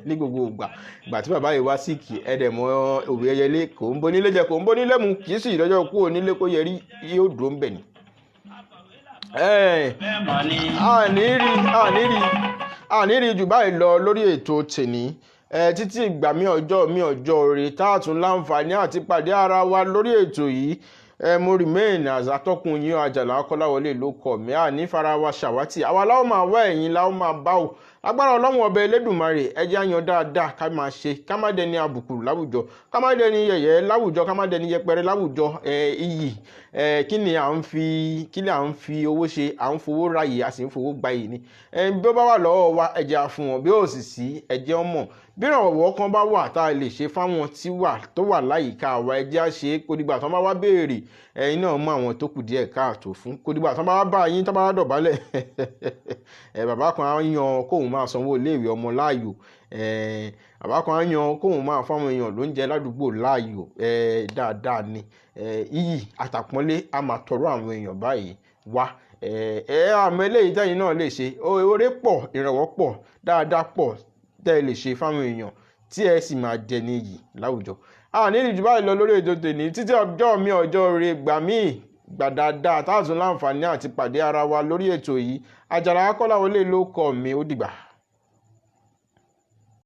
ní gbogbo ìgbà. Ìgbà tí bàbá yìí wá sick, ẹ̀dẹ̀ mọ òwe, ẹyẹ ilé kò ń bonílé jẹ, kò ń bonílé mu, kì í sì lọ́jọ́ kú onílé kó yẹrí, yóò dúró ń bẹ̀ ni. Bẹ́ẹ̀ mọ̀ ni. Àní rí jù báyìí lọ lórí ètò tèní ẹ, títí ìgbà mi, ọjọ́ mi, ọjọ́ rè tá a tún láǹfààní àti pàdé ara wa lórí ètò yìí. Ẹ mo remain as atọ́kùn yín, Àjàlá Kọ́láwọlé ló kọ̀ mí. Àní fara wa ṣàwátì, àwa láwọn máa wá, ẹ̀yìn láwọn máa bá ò. Agbára Ọlọ́run ọbẹ̀ Elédùmarè, ẹ jẹ́ á yan dáadáa ká máa ṣe, ká má dẹni àbùkù láwùjọ, ká má dẹni yẹ̀yẹ́ láwùjọ, ká má dẹni yẹpẹrẹ láwùjọ. Iyì, kí ni à ń fi, kí ni à ń fi owó ṣe? À ń fowó ráyè, a sì ń fowó gbayì ni. Bí ó bá wà lọ́wọ́ wa, ẹ jẹ́ á fún wọn. Bí ó sì sí, ẹ jẹ́ ó mọ̀. Bí ìrànwọ́ kan bá wà tá a lè ṣe fáwọn tí wà tó wà láyìíká wa, ẹ jẹ́ á ṣe é. Kó dìgbà tán bá wá béèrè, ẹ̀yin náà mọ àwọn tó kù díẹ̀ káàtó fún. Kó dìgbà tán bá wá bá yín, tán bá wá dọ̀bálẹ̀. Bàbá kan á yan kóun máa sanwó iléèwé ọmọ láàyò. Bàbá kan á yan kóun máa fáwọn èèyàn lóúnjẹ ládùúgbò láàyò. Dáadáa ni. Iyì àtàpọ́nlé á máa tọrọ àwọn èèyàn báyìí wá. Ẹ àmọ́ eléyìí tẹ́yin náà lè ṣe, oore pọ̀, ìrànwọ́ pọ̀, dáadáa pọ̀ tẹ́ ẹ lè ṣe fáwọn èèyàn tí ẹ sì máa dẹni iyì láwùjọ. A ní ìjù báyìí lọ lórí ètò tòní. Títí ọjọ́ mi, ọjọ́ rẹ, gbà míì gbà dáadáa táàtún láǹfààní àti pàdé ara wa lórí ètò yìí, Àjàlá Kọ́láwọlé ló kọ mi. Ó dìgbà.